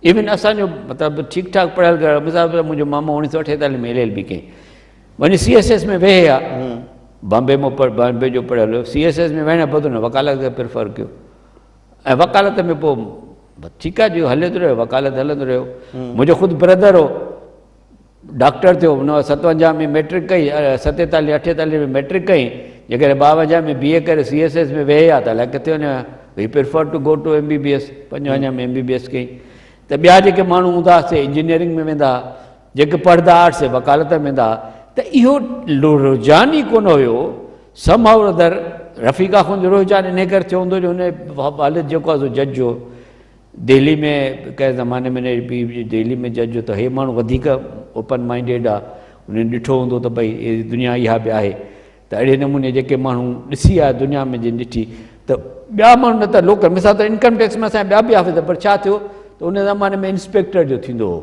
ايون اسان جو مطلب ٺيڪ ٺاڪ پڙهيل ڳڙهيل مثال طور منهنجو مامو اوڻيهه سو اٺيتاليهه ۾ ايل ايل بي ڪئي وڃي سي ايس ايس ۾ ويهي ها بامبي مان بامبي جو پڙهيل هيو سي ايس ايس ۾ ويهڻ بدران هن وڪالت کي پريفر ڪيو ۽ وڪالت ۾ پوء ٺيڪ آهي جو هلي ٿو رهيو وڪالت هلندو رهيو منهنجو خود بردر هو ڊاڪٽر ٿيو هن 57 ۾ ميٽرڪ ڪئي 47 48 ۾ ميٽرڪ ڪئي جيڪڏهن 52 ۾ بي اي ڪري سي ايس ايس ۾ ويهي ها ته الائي ڪٿي وڃي ها he prefer to go to M B B S 55 ۾ M B B S ڪئي ته ٻيا جيڪي ماڻهو هوندا هئا سي انجنيئرنگ ۾ ويندا هئا جيڪي پڙهندا هئا سي وڪالت ۾ ويندا هئا ته اهو رجحان ئي ڪونه هيو سم هاء اور ادر رفيق آخوند جو رجحان انهي ڪري ٿيو هوندو جو هن والد جيڪو آهي سو جج هو دهلي ۾ ڪنهن زماني ۾ هن پيء به دهلي ۾ جج هو ته هي ماڻهو وڌيڪ اوپن مائنڊيڊ آ انهن ڏٺو هوندو ته ڀئي هي دنيا اها به آهي ته اهڙي نموني جيڪي ماڻهو ڏسي آيا دنيا ۾ جن ڏٺي ته ٻيا ماڻهو نه ته لوڪل مثال طور انڪم ٽيڪس ۾ اسان جا ٻيا به آفيسر پر ڇا ٿيو ته ان زماني ۾ انسپيڪٽر جو ٿيندو هو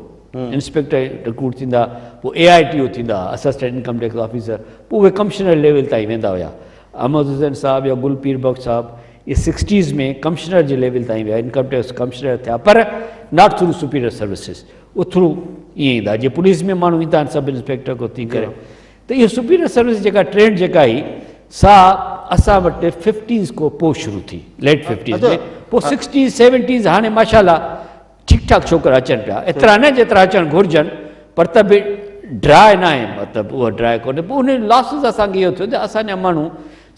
انسپيڪٽر رڪروٽ ٿيندا پوء اي آء ٽي او ٿيندا اسسٽنٽ انڪم ٽيڪس آفيسر پوء اهي ڪمشنر ليول تائين ويندا هيا احمد حسين صاحب يا گل پير بخش صاحب اهي سڪسٽيز ۾ ڪمشنر جي ليول تائين ويا انڪم ٽيڪس ڪمشنر ٿيا پر not through superior services اهو ٿرو ائين ايندا جيئن پوليس ۾ ماڻهو ايندا آهن سب انسپيڪٽر کان ٿي ڪري ته اهو سپيريئر سروس جيڪا ٽرينڊ جيڪا هئي سا اسان وٽ ففٽيز کان پوء شروع ٿي ليٽ ففٽيز ۾ پوء سڪسٽيز سيونٽيز هاڻي ماشاء الله ٺيڪ ٺاڪ ڇوڪرا اچن پيا ايترا نه جيترا اچڻ گهرجن پر ته به ڊراء نه آهي مطلب اهو ڊراء ڪونهي پوء ان لاسز اسان کي اهو ٿيو ته اسان جا ماڻهو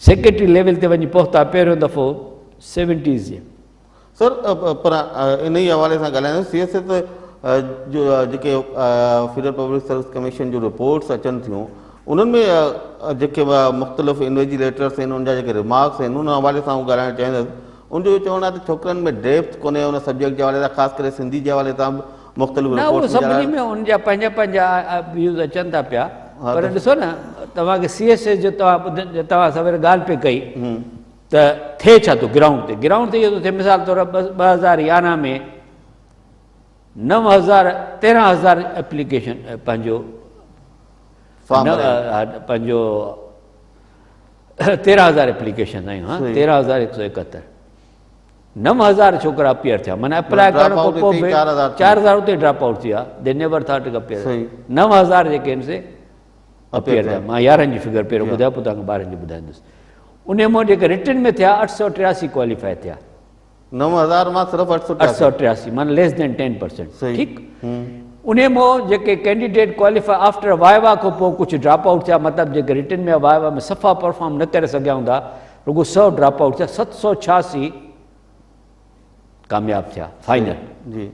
سيڪريٽري ليول تي وڃي پهتا پهريون دفعو سيونٽيز جي. سر پر انهي حوالي سان ڳالهايان سي ايس ايس جو جيڪي فيڊرل پبلڪ سروس ڪميشن جون رپورٽس اچن ٿيون انهن ۾ جيڪي مختلف انويجيليٽرس آهن ان جا جيڪي ريمارڪس آهن ان حوالي سان آئون ڳالهائڻ چاهيندس ان جو اهو چوڻ آهي ته ڇوڪرن ۾ ڊيپٿ ڪونهي ان سبجيڪٽ جي حوالي سان خاص ڪري سنڌي جي حوالي سان به مختلف نه اهو رپورٽس سڀني ۾ ان جا پنهنجا پنهنجا ويوز اچن ٿا پيا پر ڏسو نه توهان کي سي ايس ايس جو توهان ٻڌ توهان سوير ڳالهه پئي ڪئي ته ٿئي ڇا ٿو گرائونڊ تي گرائونڊ تي اهو ٿو ٿئي مثال طور 2011 ۾ 9000 13000 ايپليڪيشن پنهنجو پنهنجو 13000 ايپليڪيشن آيون ها 13171 9000 ڇوڪرا اپيئر ٿيا معنی اپلاء ڪرڻ کان پوء به 4000 اتي ڊراپ آئوٽ ٿي ويا the never thought to appear 9000 جيڪي آهن سي اپيئر ٿيا مان 11 جي فگر پهريون ٻڌايو پوء توهان کي 12 جي ٻڌائيندس انهي مان جيڪي رٽن ۾ ٿيا 883 ڪواليفائي ٿيا 9000 مان صرف 883 معنی ليس دين 10% ٺيڪ انهي مان جيڪي ڪينڊيڊيٽ ڪواليفائي آفٽر وائوا کان پوء ڪجهه ڊراپ آئوٽ ٿيا مطلب جيڪي رٽن ۾ وائوا ۾ صفا پرفارم نه ڪري سگهيا هوندا رڳو 100 ڊراپ آئوٽ ٿيا 786 ڪامياب ٿيا فائنل جي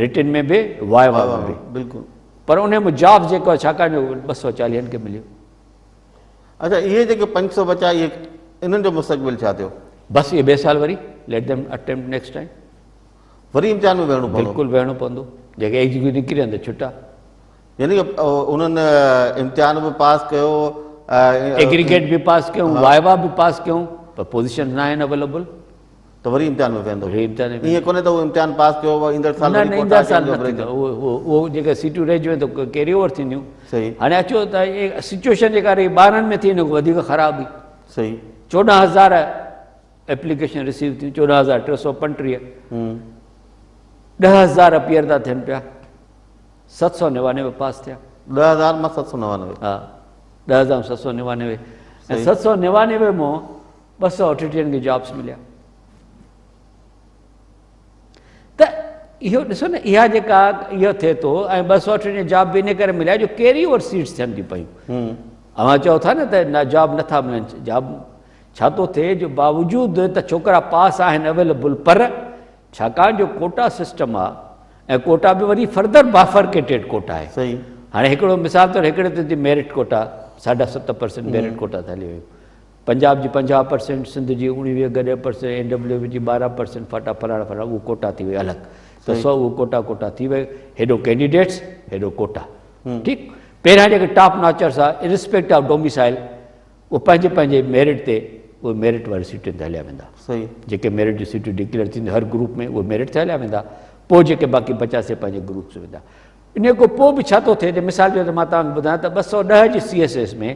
رٽن ۾ به وائوا ۾ به بلڪل پر انهي مان جاب جيڪو ڇاڪاڻ جو 240 کي مليو اچا اهي جيڪي 500 بچا اهي انهن جو مستقبل ڇا ٿيو؟ بس اهي ٻئي سال وري let them attempt next time. وري امتحان ۾ ويهڻو پوندو؟ بلڪل ويهڻو پوندو جيڪي ايگزيڪيوٽو نڪري ويا ته ڇٽا. يعني انهن امتحان به پاس ڪيو ايگريگيٽ به پاس ڪيو وائوا به پاس ڪيو پر پوزيشنز نه آهن اويليبل. ته وري امتحان ۾ ويهندو. وري امتحان ۾ ائين ڪونهي ته اهو امتحان پاس ڪيو ايندڙ سال وري نه ايندڙ سال نه ٿيندو اهو اهو جيڪي سيٽون رهجي ويون ته ڪيري اوور ٿينديون. صحيح. هاڻي اچو ته سچويشن جيڪا رهي ٻارهن ۾ ٿي ان کان وڌيڪ خراب هئي. صحيح. 14000 ايپليڪيشن رسيو ٿيون 14335 10000 اپيئر ٿا ٿين پيا 799 پاس ٿيا. 10000 مان 799. ها 10000 مان 799 ۽ 799 مان 238 کي جابس مليا ته اهو ڏسو نه اها جيڪا اهو ٿئي ٿو ۽ 238 جاب به ان ڪري مليا جو ڪيري اوور سيٽس ٿين ٿيون پيون اوهان چئو ٿا نه ته جاب نٿا ملن جاب ڇا ٿو ٿئي جو باوجود ته ڇوڪرا پاس آهن اويليبل پر ڇاڪاڻ جو ڪوٽا سسٽم آ ۽ ڪوٽا به وري فردر بائفرڪيٽيڊ ڪوٽا آهي هاڻي هڪڙو مثال طور هڪڙي تي ميرٽ ڪوٽا ساڍا ست پرسنٽ ميرٽ ڪوٽا ٿا هلي ويون پنجاب جي 50 پرسينٽ، سنڌ جي 19 گڏ پرسينٽ، اين ڊبليو ايف جي 12 پرسينٽ فاٽا فلاڻا فلاڻا اهو ڪوٽا ٿي ويو الڳ ته سو اهو ڪوٽا ڪوٽا ٿي ويو هيڏو ڪينڊيڊيٽس هيڏو ڪوٽا ٺيڪ پهريان جيڪي ٽاپ ناچرس آ ارسپيڪٽ آف ڊوميسائل اهي پنهنجي پنهنجي ميرٽ تي اهي ميرٽ واري سيٽن تي هليا ويندا. صحيح. جيڪي ميرٽ جون سيٽون ڊڪليئر ٿينديون هر گروپ ۾ اهي ميرٽ تي هليا ويندا پوء جيڪي باقي بچا سي پنهنجي گروپس ويندا. انهيء کان پوء به ڇا ٿو ٿئي ته مثال جو ته مان توهان کي ٻڌايان ته 210 جي سي ايس ايس ۾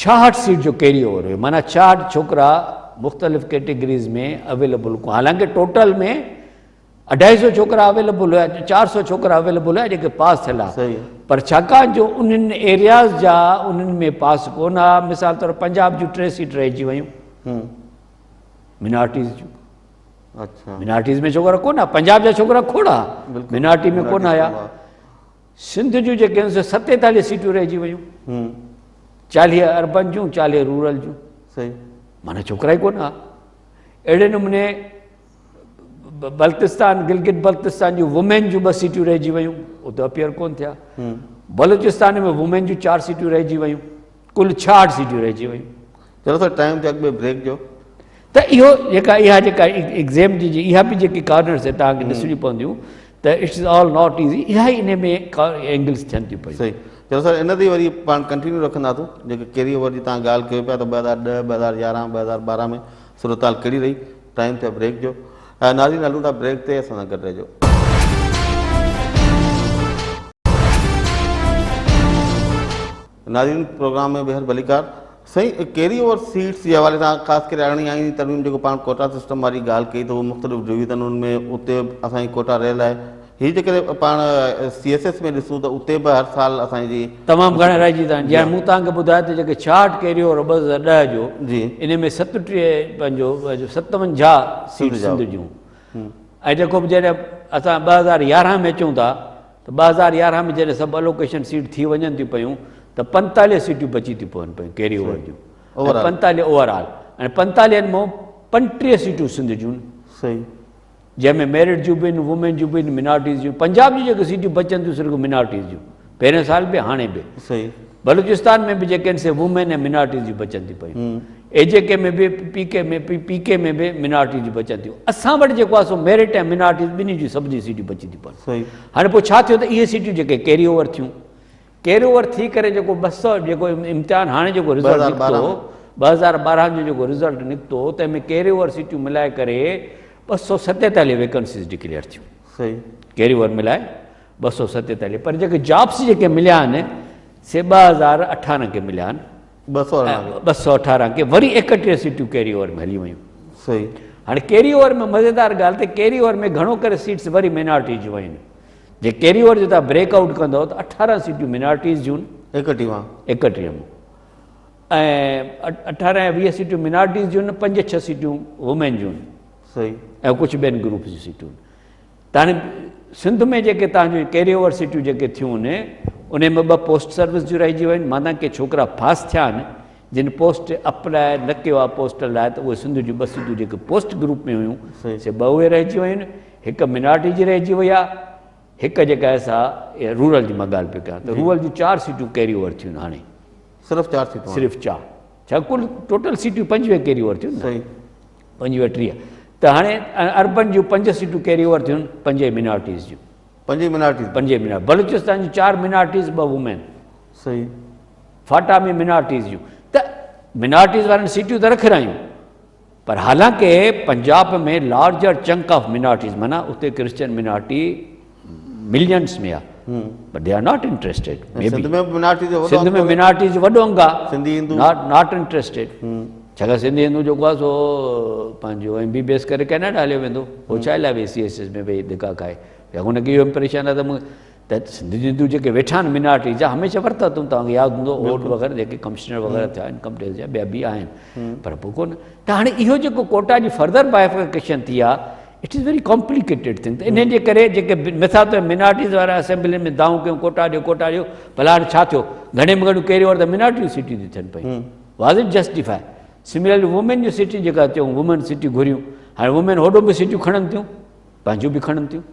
66 سيٽ جو ڪيري اوور هيو معنيٰ 66 ڇوڪرا مختلف ڪيٽيگريز ۾ اويليبل ڪو حالانڪه ٽوٽل ۾ اڍائي سو ڇوڪرا اويليبل هيا 400 ڇوڪرا اويليبل هيا جيڪي پاس ٿيل هئا پر ڇاڪاڻ جو انهن ايرياز جا انهن ۾ پاس ڪونه هئا مثال طور پنجاب جون 3 سيٽ رهجي ويون منارٽيز جون منارٽيز ۾ ڇوڪرا ڪونه هئا پنجاب جا ڇوڪرا کوڙ هئا منارٽي ۾ ڪونه آيا سنڌ جون جيڪي آهن سي 47 سيٽون رهجي ويون 40 اربن جون 40 رورل جون معنيٰ ڇوڪرا ئي ڪونه هئا اهڙي نموني بلتستان گلگت بلتستان جون وومين جون 2 سيٽون رهجي ويون اتي اپيئر ڪونه ٿيا بلوچستان ۾ وومين جون 4 سيٽون رهجي ويون ڪل 66 سيٽون رهجي ويون چلو سر ٽائيم تي اڳ ۾ بريڪ جو. ته اهو جيڪا اها جيڪا ايگزيم جي جي اها به جيڪي ڪارنرس آهن توهان کي ڏسڻيون پونديون ته it's all not easy اها ئي ان ۾ اينگلس ٿين ٿيون پيون. صحيح چلو سر ان تي وري پاڻ ڪنٽينيو رکنداسون جيڪي ڪيري اوور جي توهان ڳالهه ڪيو پيا ته 2010 2011 2012 ۾ صورتحال ڪهڙي رهي ٽائيم ٿيو بريڪ جو ناظرين هلون ٿا بريڪ تي اسان سان گڏ رهجو. ناظرين پروگرام ۾ ٻيهر ڀليڪار سائين ڪيري اوور سيٽس جي حوالي سان خاص ڪري ارڙهين آئيني ترميم جيڪو پاڻ ڪوٽا سسٽم واري ڳالهه ڪئي ته اهو مختلف ڊويزنن ۾ اتي اسان جي ڪوٽا رهيل آهي هي جيڪڏهن پاڻ سي ايس ايس ۾ ڏسون ته اتي به هر سال اسان جي تمام گهڻا رهجي ويا آهن جيئن مون توهان کي ٻڌايو ته جيڪي 66 ڪيري اوور 2010 جو جي ان ۾ 37 پنهنجو 57 سيٽ سنڌ جون ۽ جيڪو به جڏهن اسان 2011 ۾ اچون ٿا ته 2011 ۾ جڏهن سڀ الوڪيشن سيٽ ٿي وڃن ٿيون پيون ته 45 سيٽيون بچي ٿيون پون پيون ڪيري اوور جون 45 اوور آل ۽ 45 مان 35 سيٽون سنڌ جون صحيح جنهن ۾ ميرٽ جون به آهن وومين جون به آهن منارٽيز جون پنجاب جون جيڪي سيٽيون بچن ٿيون صرف منارٽيز جون پهرين سال به هاڻي به صحيح بلوچستان ۾ به جيڪي آهن سي وومين ۽ منارٽيز جون بچن ٿيون پيون اي جي ڪي ۾ به پي ڪي ۾ پي ڪي ۾ به منارٽيز جون بچن ٿيون اسان وٽ جيڪو آهي سو ميرٽ ۽ منارٽيز ٻنهي جون سڀ جون سيٽيون بچي ٿيون پون هاڻي پوء ڇا ٿيو ته اهي سيٽيون جيڪي ڪيري اوور ٿيون ڪيري اوور ٿي ڪري جيڪو 200 جيڪو امتحان هاڻي جيڪو رزلٽ نڪتو 2012 جو جيڪو رزلٽ نڪتو تنهن ۾ ڪيري اوور سيٽيون ملائي ڪري 247 ويڪنسيز ڊڪليئر ٿيون صحيح ڪيري اوور ملائي 247 پر جيڪي جابس جيڪي مليا آهن سي 2018 کي مليا آهن 218 کي وري 31 سيٽيون ڪيري اوور ۾ هلي ويون صحيح هاڻي ڪيري اوور ۾ مزيدار ڳالهه ته ڪيري اوور ۾ گهڻو ڪري سيٽس وري مينارٽي جون آهن جي ڪيري اوور جو تان بريڪ آئوٽ ڪندو ته 18 سيٽيون مينارٽيز جون 31 مان 31 مان ۽ 18 يا 20 سيٽيون مينارٽيز جون 5 6 سيٽيون وومين جون صحيح ۽ ڪجهه ٻين گروپ جون سيٽون ته هاڻي سنڌ ۾ جيڪي تهان جون ڪيري اوور سيٽيون جيڪي ٿيون آهن انهي ۾ 2 پوسٽ سروس جون رهجي ويون آهن معنيٰ ڪي ڇوڪرا پاس ٿيا آهن جن پوسٽ اپلاء نه ڪيو آهي پوسٽل لاء ته اهي سنڌ جون 2 سيٽون جيڪي پوسٽ گروپ ۾ هيون سي 2 اهي رهجي ويون آهن هڪ منارٽي جي رهجي وئي آهي هڪ جيڪا آهي سا رورل جي مان ڳالهه پيو ڪيان ته رورل جون 4 سيٽون ڪيري اوور ٿيون آهن هاڻي صرف 4 سيٽون صرف 4 ڇا ڪل ٽوٽل سيٽيون 25 ڪيري اوور ٿيون صحيح 25 30 ته هاڻي اربن جون 5 سيٽون ڪيري اوور ٿيون 5 منارٽيز جون 5 منارٽيز 5 منارٽيز بلوچستان جون 4 منارٽيز 2 وومين صحيح فاٽا ۾ منارٽيز جون ته منارٽيز وارن سيٽيون ته رکرايون پر حالانڪه پنجاب ۾ لارجر چنڪ آف منارٽيز معنيٰ اتي ڪرسچن منارٽي ملينس ۾ آ but they are not interested Sindh ۾ minority جو سنڌ ۾ منارٽي جو وڏو انگ آ سنڌي هندو not not interested ڇاڪاڻ سنڌي هندو جيڪو آ سو پنهنجو ايم بي بي ايس ڪري ڪينيڊا هليو ويندو هو ڇا لاء ويهي سي ايس ايس ۾ ويهي ڌڪا کائي يا هن کي اهو امپريشن آ ته مون ته سنڌي هندو جيڪي ويٺا آهن منارٽي جا هميشه ورتا اٿم توهان کي ياد هوندو اوٽ وغيره جيڪي ڪمشنر وغيره ٿيا انڪم ٽيڪس جا ٻيا به آهن پر پوء ڪونه ته هاڻي اهو جيڪو ڪوٽا جي فردر بائفرڪيشن ٿي آ it is very complicated thing ته انهن جي ڪري جيڪي مثال طور منارٽيز وارا اسيمبلين ۾ دانهون ڪيون ڪوٽا ڏيو ڪوٽا ڏيو ڀلا هاڻي ڇا ٿيو گهڻي ۾ گهڻيون ڪيري اور ته منارٽيون سيٽيون ٿيون ٿين پيون was it justify similarly women جون سيٽيون جيڪا چئون وومين سيٽيون گهريون هاڻي وومين هوڏو به سيٽيون کڻن ٿيون پنهنجون به کڻن ٿيون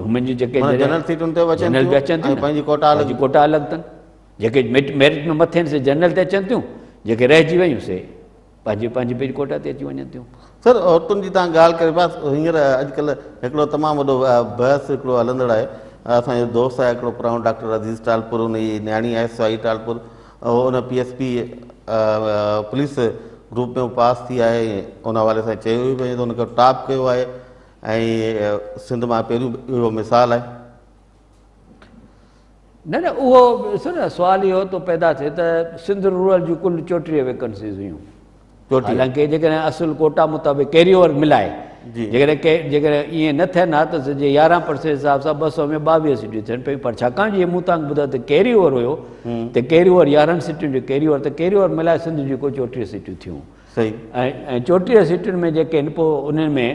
وومين جون جيڪي جنرل سيٽن تي اچن جنرل به اچن ٿيون پنهنجي ڪوٽا الڳ ڪوٽا الڳ اٿن جيڪي ميرٽ ۾ مٿي آهن سي جنرل تي اچن ٿيون جيڪي رهجي ويون سي پنهنجي پنهنجي پنهنجي ڪوٽا تي اچي وڃن ٿيون. سر عورتن جي تهان ڳالهه ڪري پيا هينئر اڄڪلهه هڪڙو تمام وڏو بحث هڪڙو هلندڙ آهي اسان جو دوست آهي هڪڙو پراڻو ڊاڪٽر عزيز ٽالپر ان جي نياڻي آهي سوائي ٽالپر ان P S P police group ۾ pass ٿي آهي ان حوالي سان چيو ئي وڃي ته ان کي ٽاپ ڪيو آهي ۽ سنڌ مان پهريون اهو مثال آهي. نه نه اهو ڏسو نه سوال اهو ٿو پيدا ٿئي ته سنڌ رورل جون ڪل 34 ويڪنسيز هيون حالانڪه جيڪڏهن اصل ڪوٽا مطابق ڪيري اوور ملائي جيڪڏهن جيڪڏهن ائين نه ٿين ها ته جي 11 پرسنٽ حساب سان 200 ۾ 22 سيٽون ٿين پيون پر ڇاڪاڻ جي مون تان ٻڌايو ته ڪيري اوور هيو ته ڪيري اوور 11 سيٽون جو ڪيري اوور ته ڪيري اوور ملائي سنڌ جون ڪو 34 سيٽون ٿيون صحيح ۽ 34 سيٽن ۾ جيڪي آهن پوء انهن ۾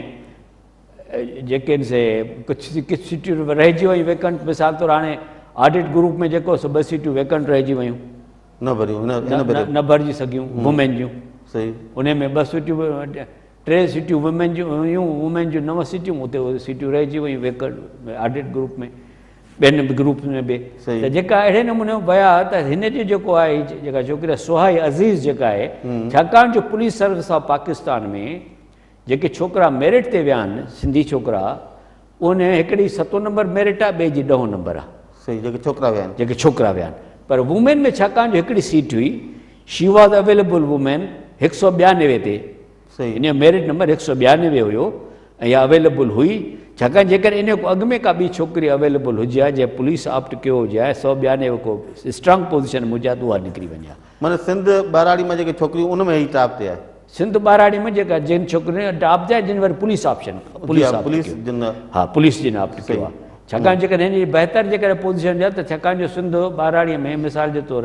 جيڪي آهن سي ڪجهه ڪجهه سيٽون رهجي ويون ويڪنٽ مثال طور هاڻي آڊٽ گروپ ۾ جيڪو سو 2 سيٽون ويڪنٽ رهجي ويون نه ڀريون نه ڀريون نه ڀرجي سگهيون وومين جون صحيح ان ۾ 2 سيٽون 3 سيٽون وومين جون هيون وومين جون 9 سيٽون اتي اهي سيٽون رهجي ويون ويڪنٽ آڊٽ گروپ ۾ ٻين گروپ ۾ به ته جيڪا اهڙي نموني ويا ته هن جو جيڪو آهي جيڪا ڇوڪري سهائي عزيز جيڪا آهي ڇاڪاڻ جو پوليس سروس آف پاڪستان ۾ جيڪي ڇوڪرا ميرٽ تي ويا آهن سنڌي ڇوڪرا ان هڪڙي ستون نمبر ميرٽ آهي ٻئي جي ڏهون نمبر آهي. صحيح جيڪي ڇوڪرا ويا آهن. جيڪي ڇوڪرا ويا آهن پر وومين ۾ ڇاڪاڻ جو هڪڙي سيٽ هئي شي واز اويليبل وومين 192 تي صحيح ان جو ميرٽ نمبر 192 هيو ۽ اها اويليبل هئي ڇاڪاڻ جيڪڏهن ان کان اڳ ۾ ڪا ٻي ڇوڪري اويليبل هجي ها جنهن پوليس آپٽ ڪيو هجي ها 192 ڪو اسٽرانگ پوزيشن ۾ هجي ها ته اها نڪري وڃي ها. معنيٰ سنڌ ٻهراڙي مان جيڪي ڇوڪريون ان ۾ هي ٽاپ تي آهي. سنڌ ٻهراڙي ۾ جيڪا جن ڇوڪرين ٽاپ تي آهي جن وري police option police opt police جن ها پوليس جن آپٽ ڪيو آهي ڇاڪاڻ جيڪڏهن هن جي بهتر جيڪڏهن پوزيشن هجي ته ڇاڪاڻ جو سنڌ ٻهراڙي ۾ مثال جي طور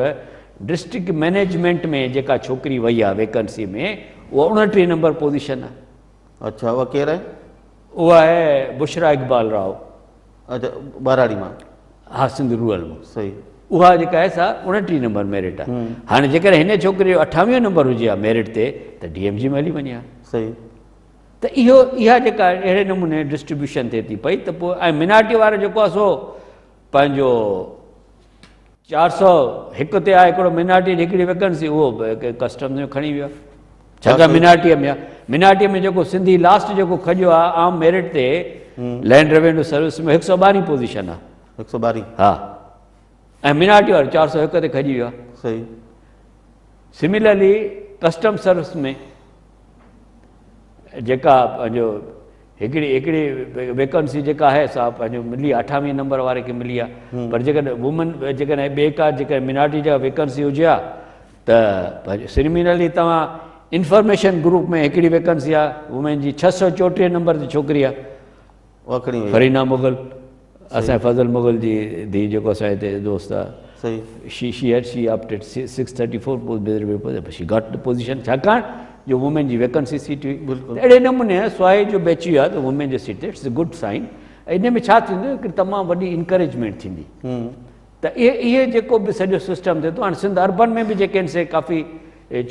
ڊسٽرڪٽ مئنيجمينٽ ۾ جيڪا ڇوڪري وئي آهي ويڪنسي ۾ اها 29 نمبر پوزيشن آهي. اڇا اها ڪير آهي؟ اها آهي بشرا اقبال راء. اڇا ٻهراڙي مان. ها سنڌ رورل مان. صحيح. اها جيڪا آهي سا 29 نمبر ميرٽ آهي. هاڻي جيڪڏهن هن ڇوڪري جو 28 نمبر هجي ها ميرٽ تي ته ڊي ايم جي ۾ هلي وڃي ها. صحيح. ته اهو اها جيڪا اهڙي نموني ڊسٽريبيوشن ٿئي ٿي پئي ته پوء ۽ منارٽي وارو جيڪو آهي سو پنهنجو 401 تي آهي هڪڙو منارٽي جي هڪڙي ويڪنسي اهو به ڪسٽمز ۾ کڻي ويو آهي ڇاڪاڻ منارٽي ۾ آهي منارٽي ۾ جيڪو سنڌي لاسٽ جيڪو کڄيو آهي عام ميرٽ تي لينڊ روينيو سروس ۾ 112 پوزيشن آهي 112 ها ۽ منارٽي وارو 401 تي کڄي ويو آهي صحيح سميلرلي ڪسٽم سروس ۾ جيڪا پنهنجو هڪڙي هڪڙي ويڪنسي جيڪا آهي سا پنهنجو ملي 28 نمبر واري کي ملي آهي پر جيڪڏهن وومن جيڪڏهن ٻي ڪا جيڪڏهن منارٽي جا ويڪنسي هجي ها ته پنهنجو سميلرلي توهان انفارميشن گروپ ۾ هڪڙي ويڪنسي آهي وومين جي 634 نمبر تي ڇوڪري آهي اها کڻي وئي فرينا مغل اسان فضل مغل جي ڌيء جيڪو اسان هتي دوست آ صحيح she she had she opted 634 post she got the position ڇاڪاڻ جو وومين جي ويڪنسي سيٽ هئي بلڪل اهڙي نموني سوائي جو بيچ ويو آ ته وومين جي سيٽ تي it's a good sign ان ۾ ڇا ٿيندو هڪ تمام وڏي انڪريجمينٽ ٿيندي ته اهي اهي جيڪو به سڄو سسٽم ٿئي ٿو هاڻي سنڌ اربن ۾ به جيڪي آهن سي ڪافي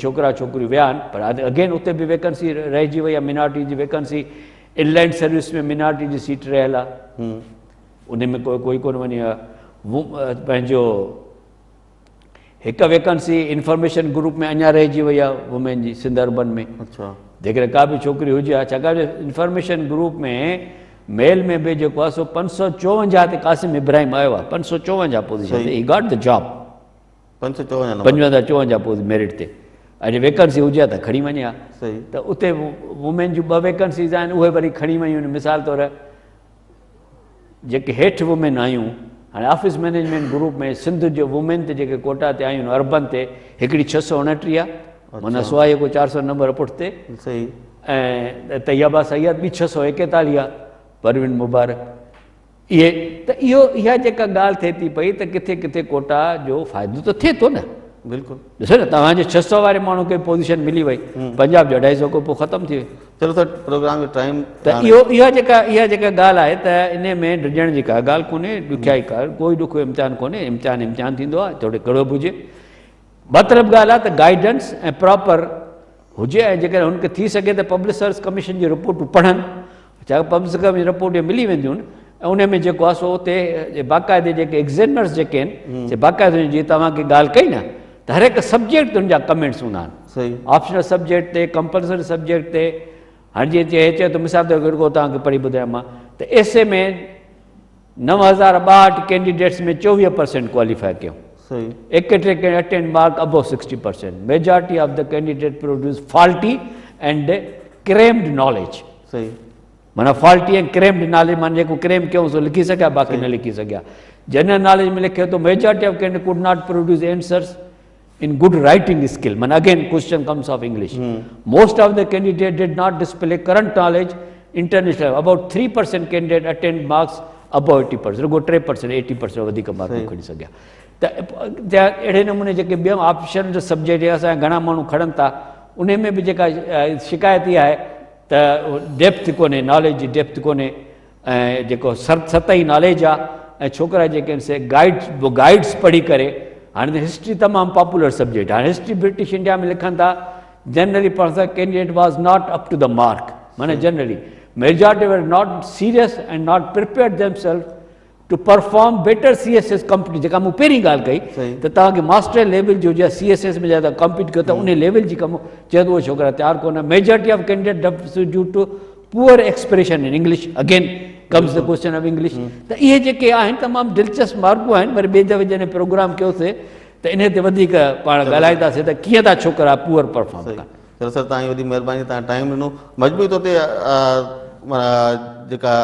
ڇوڪرا ڇوڪريون ويا آهن پر اگين اتي به ويڪنسي رهجي وئي آهي منارٽي جي ويڪنسي ان لينڊ سروس ۾ منارٽي جي سيٽ رهيل آهي ان ۾ ڪوئي ڪونه وڃي ها پنهنجو هڪ ويڪنسي انفارميشن گروپ ۾ اڃا رهجي وئي آهي وومين جي سنڌ اربن ۾ جيڪڏهن ڪا به ڇوڪري هجي ها ڇاڪاڻ جو انفارميشن گروپ ۾ ميل ۾ به جيڪو آهي سو 554 تي قاسم ابراهيم آيو آهي 554 پوزيشن تي he got the job 554 number 554 پوز ميرٽ تي ۽ جي ويڪنسي هجي ها ته کڻي وڃي ها ته اتي وومين جون 2 ويڪنسيز آهن اهي وري کڻي ويون آهن مثال طور جيڪي هيٺ وومين آيون هاڻي آفيس مئنيجمينٽ گروپ ۾ سنڌ جي وومين تي جيڪي ڪوٽا تي آيون اربن تي هڪڙي 629 آهي معنيٰ سواء ڪو 400 نمبر پٺتي صحيح ۽ طيبه سيد ٻي 641 آهي پروين مبارڪ اهي ته اهو اها جيڪا ڳالهه ٿئي ٿي پئي ته ڪٿي ڪٿي ڪوٽا جو فائدو ته ٿئي ٿو نه. بلڪل. ڏسو نه توهان جي 600 واري ماڻهو کي پوزيشن ملي وئي پنجاب جو 250 کان پوء ختم ٿي وئي. چلو سر پروگرام جو ٽائيم ته اهو اها جيڪا اها جيڪا ڳالهه آهي ته ان ۾ ڊڄڻ جي ڪا ڳالهه ڪونهي ڏکيائي ڪا ڪوئي ڏکيو امتحان ڪونهي امتحان امتحان ٿيندو آهي توڙي ڪهڙو به هجي مطلب ڳالهه آهي ته گائيڊنس ۽ پراپر هجي ۽ جيڪڏهن هن کي ٿي سگهي ته پبلڪ سروس ڪميشن جون رپورٽون پڙهن ڇاڪاڻ پبلڪ سروس ڪميشن جون رپورٽون ملي وينديون آهن ۽ ان ۾ جيڪو آهي سو اتي باقاعدي جيڪي ايگزيمنرس جيڪي آهن سي باقاعدي جيئن توهان کي ڳالهه ڪئي نه ته هر هڪ سبجيڪٽ تي ان جا ڪمينٽس هوندا آهن آپشنل سبجيڪٽ تي ڪمپلسري سبجيڪٽ تي هاڻي جيئن چئي چيو ته مثال طور رڳو توهان کي پڙهي ٻڌايان مان ته ايس اي ۾ 9062 ڪينڊيڊيٽس ۾ 24 پرسينٽ ڪواليفائي ڪيو. ايڪٽيهه candidate attained mark above 60 percent. Majority of the candidate produce faulty and crammed knowledge. معنيٰ فالٽي ۽ ڪريمڊ ناليج معنيٰ جيڪو ڪريم ڪيو سو لکي سگهيا باقي نه لکي سگهيا. جنرل ناليج ۾ لکي ٿو majority of candidate could not produce answers in good writing skill معنيٰ again question comes of English most of the candidate did not display current knowledge international about 3% candidate attained marks above 80% رڳو 3% 80% وڌيڪ مارڪون کڻي سگهيا ته اهڙي نموني جيڪي ٻيا آپشن جو سبجيڪٽ اسان گهڻا ماڻهو کڻن ٿا انهي ۾ به جيڪا شڪايت اها آهي ته ڊيپٿ ڪونهي ناليج جي ڊيپٿ ڪونهي ۽ جيڪو سطحي ناليج آ ۽ ڇوڪرا جيڪي آهن سي گائيڊ گائيڊس پڙهي ڪري هاڻي ته هسٽري تمام پاپولر سبجيڪٽ هاڻي هسٽري برٽش انڊيا ۾ لکن ٿا جنرلي پڙهن ٿا candidate was not up to the mark معنی generally majority were not serious and not prepared them self to perform better C S S compete جيڪا مون پهرين ڳالهه ڪئي ته توهان کي ماسٽر ليول جو جا سي ايس ايس ۾ جا ڪمپيٽ ڪيو ته ان ليول جي ڪم چيو ته اهي ڇوڪرا تيار ڪونه majority of candidate due to poor expression in English again comes the question of English ته اهي جيڪي آهن تمام دلچسپ مارڪون آهن وري ٻئي دفعي جڏهن پروگرام ڪيوسي ته انهي تي وڌيڪ پاڻ ڳالهائينداسي ته ڪيئن ٿا ڇوڪرا پوئر پرفارم ڪن. چلو سر توهان جي وڏي مهرباني توهان ٽائيم ڏنو مجموعي طور تي جيڪا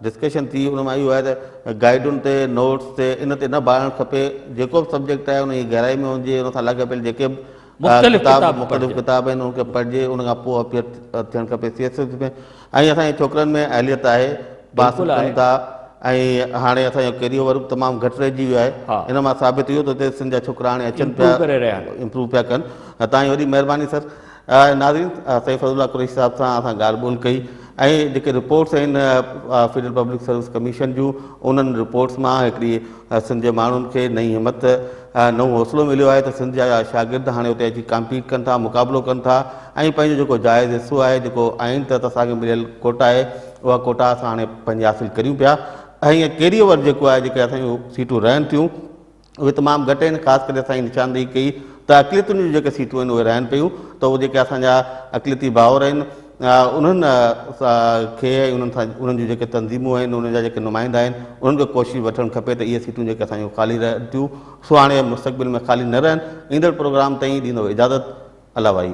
ڊسڪشن ٿي ان مان اهو آهي ته گائيڊن تي نوٽس تي ان تي نه ڀاڙڻ کپي جيڪو به سبجيڪٽ آهي ان جي گهرائي ۾ هجي ان سان لاڳاپيل جيڪي به مختلف ڪتاب مختلف ڪتاب آهن ان کي پڙهجي ان کان پوء اپيئر ٿيڻ کپي سي ايس ايس ۾ ۽ اسان جي ڇوڪرن ۾ اهليت آهي پاس ڪن ٿا ۽ هاڻي اسان جو ڪيري اوور به تمام گهٽ رهجي ويو آهي ان مان ثابت اهو ٿو ٿئي سنڌ جا ڇوڪرا هاڻي اچن پيا امپروو پيا ڪن تان جي وڏي مهرباني سر ناظرين سائين فضل الله قريشي صاحب سان اسان ڳالهه ٻولهه ڪئي ۽ جيڪي رپورٽس آهن فيڊرل پبلڪ سروس ڪميشن جون انهن رپورٽس مان هڪڙي سنڌ جي ماڻهن کي نئين همت نئون حوصلو مليو آهي ته سنڌ جا شاگرد هاڻي اتي اچي ڪامپيٽ ڪن ٿا مقابلو ڪن ٿا ۽ پنهنجو جيڪو جائز حصو آهي جيڪو آئين تحت اسان کي مليل ڪوٽا آهي اها ڪوٽا اسان هاڻي پنهنجي حاصل ڪريون پيا ۽ ڪيري اوور جيڪو آهي جيڪي اسان جون سيٽون رهن ٿيون اهي تمام گهٽ آهن خاص ڪري اسان جي نشاندهي ڪئي ته اقليتن جون جيڪي سيٽون آهن اهي رهن پيون ته اهي جيڪي اسان جا اقليتي ڀائر آهن انهن کي ۽ انهن سان انهن جون جيڪي تنظيمون آهن انهن جا جيڪي نمائندا آهن انهن کي ڪوشش وٺڻ کپي ته اهي سيٽون جيڪي اسان جون خالي رهن ٿيون سو هاڻي مستقبل ۾ خالي نه رهن ايندڙ پروگرام تائين ڏيندو اجازت الله وائي.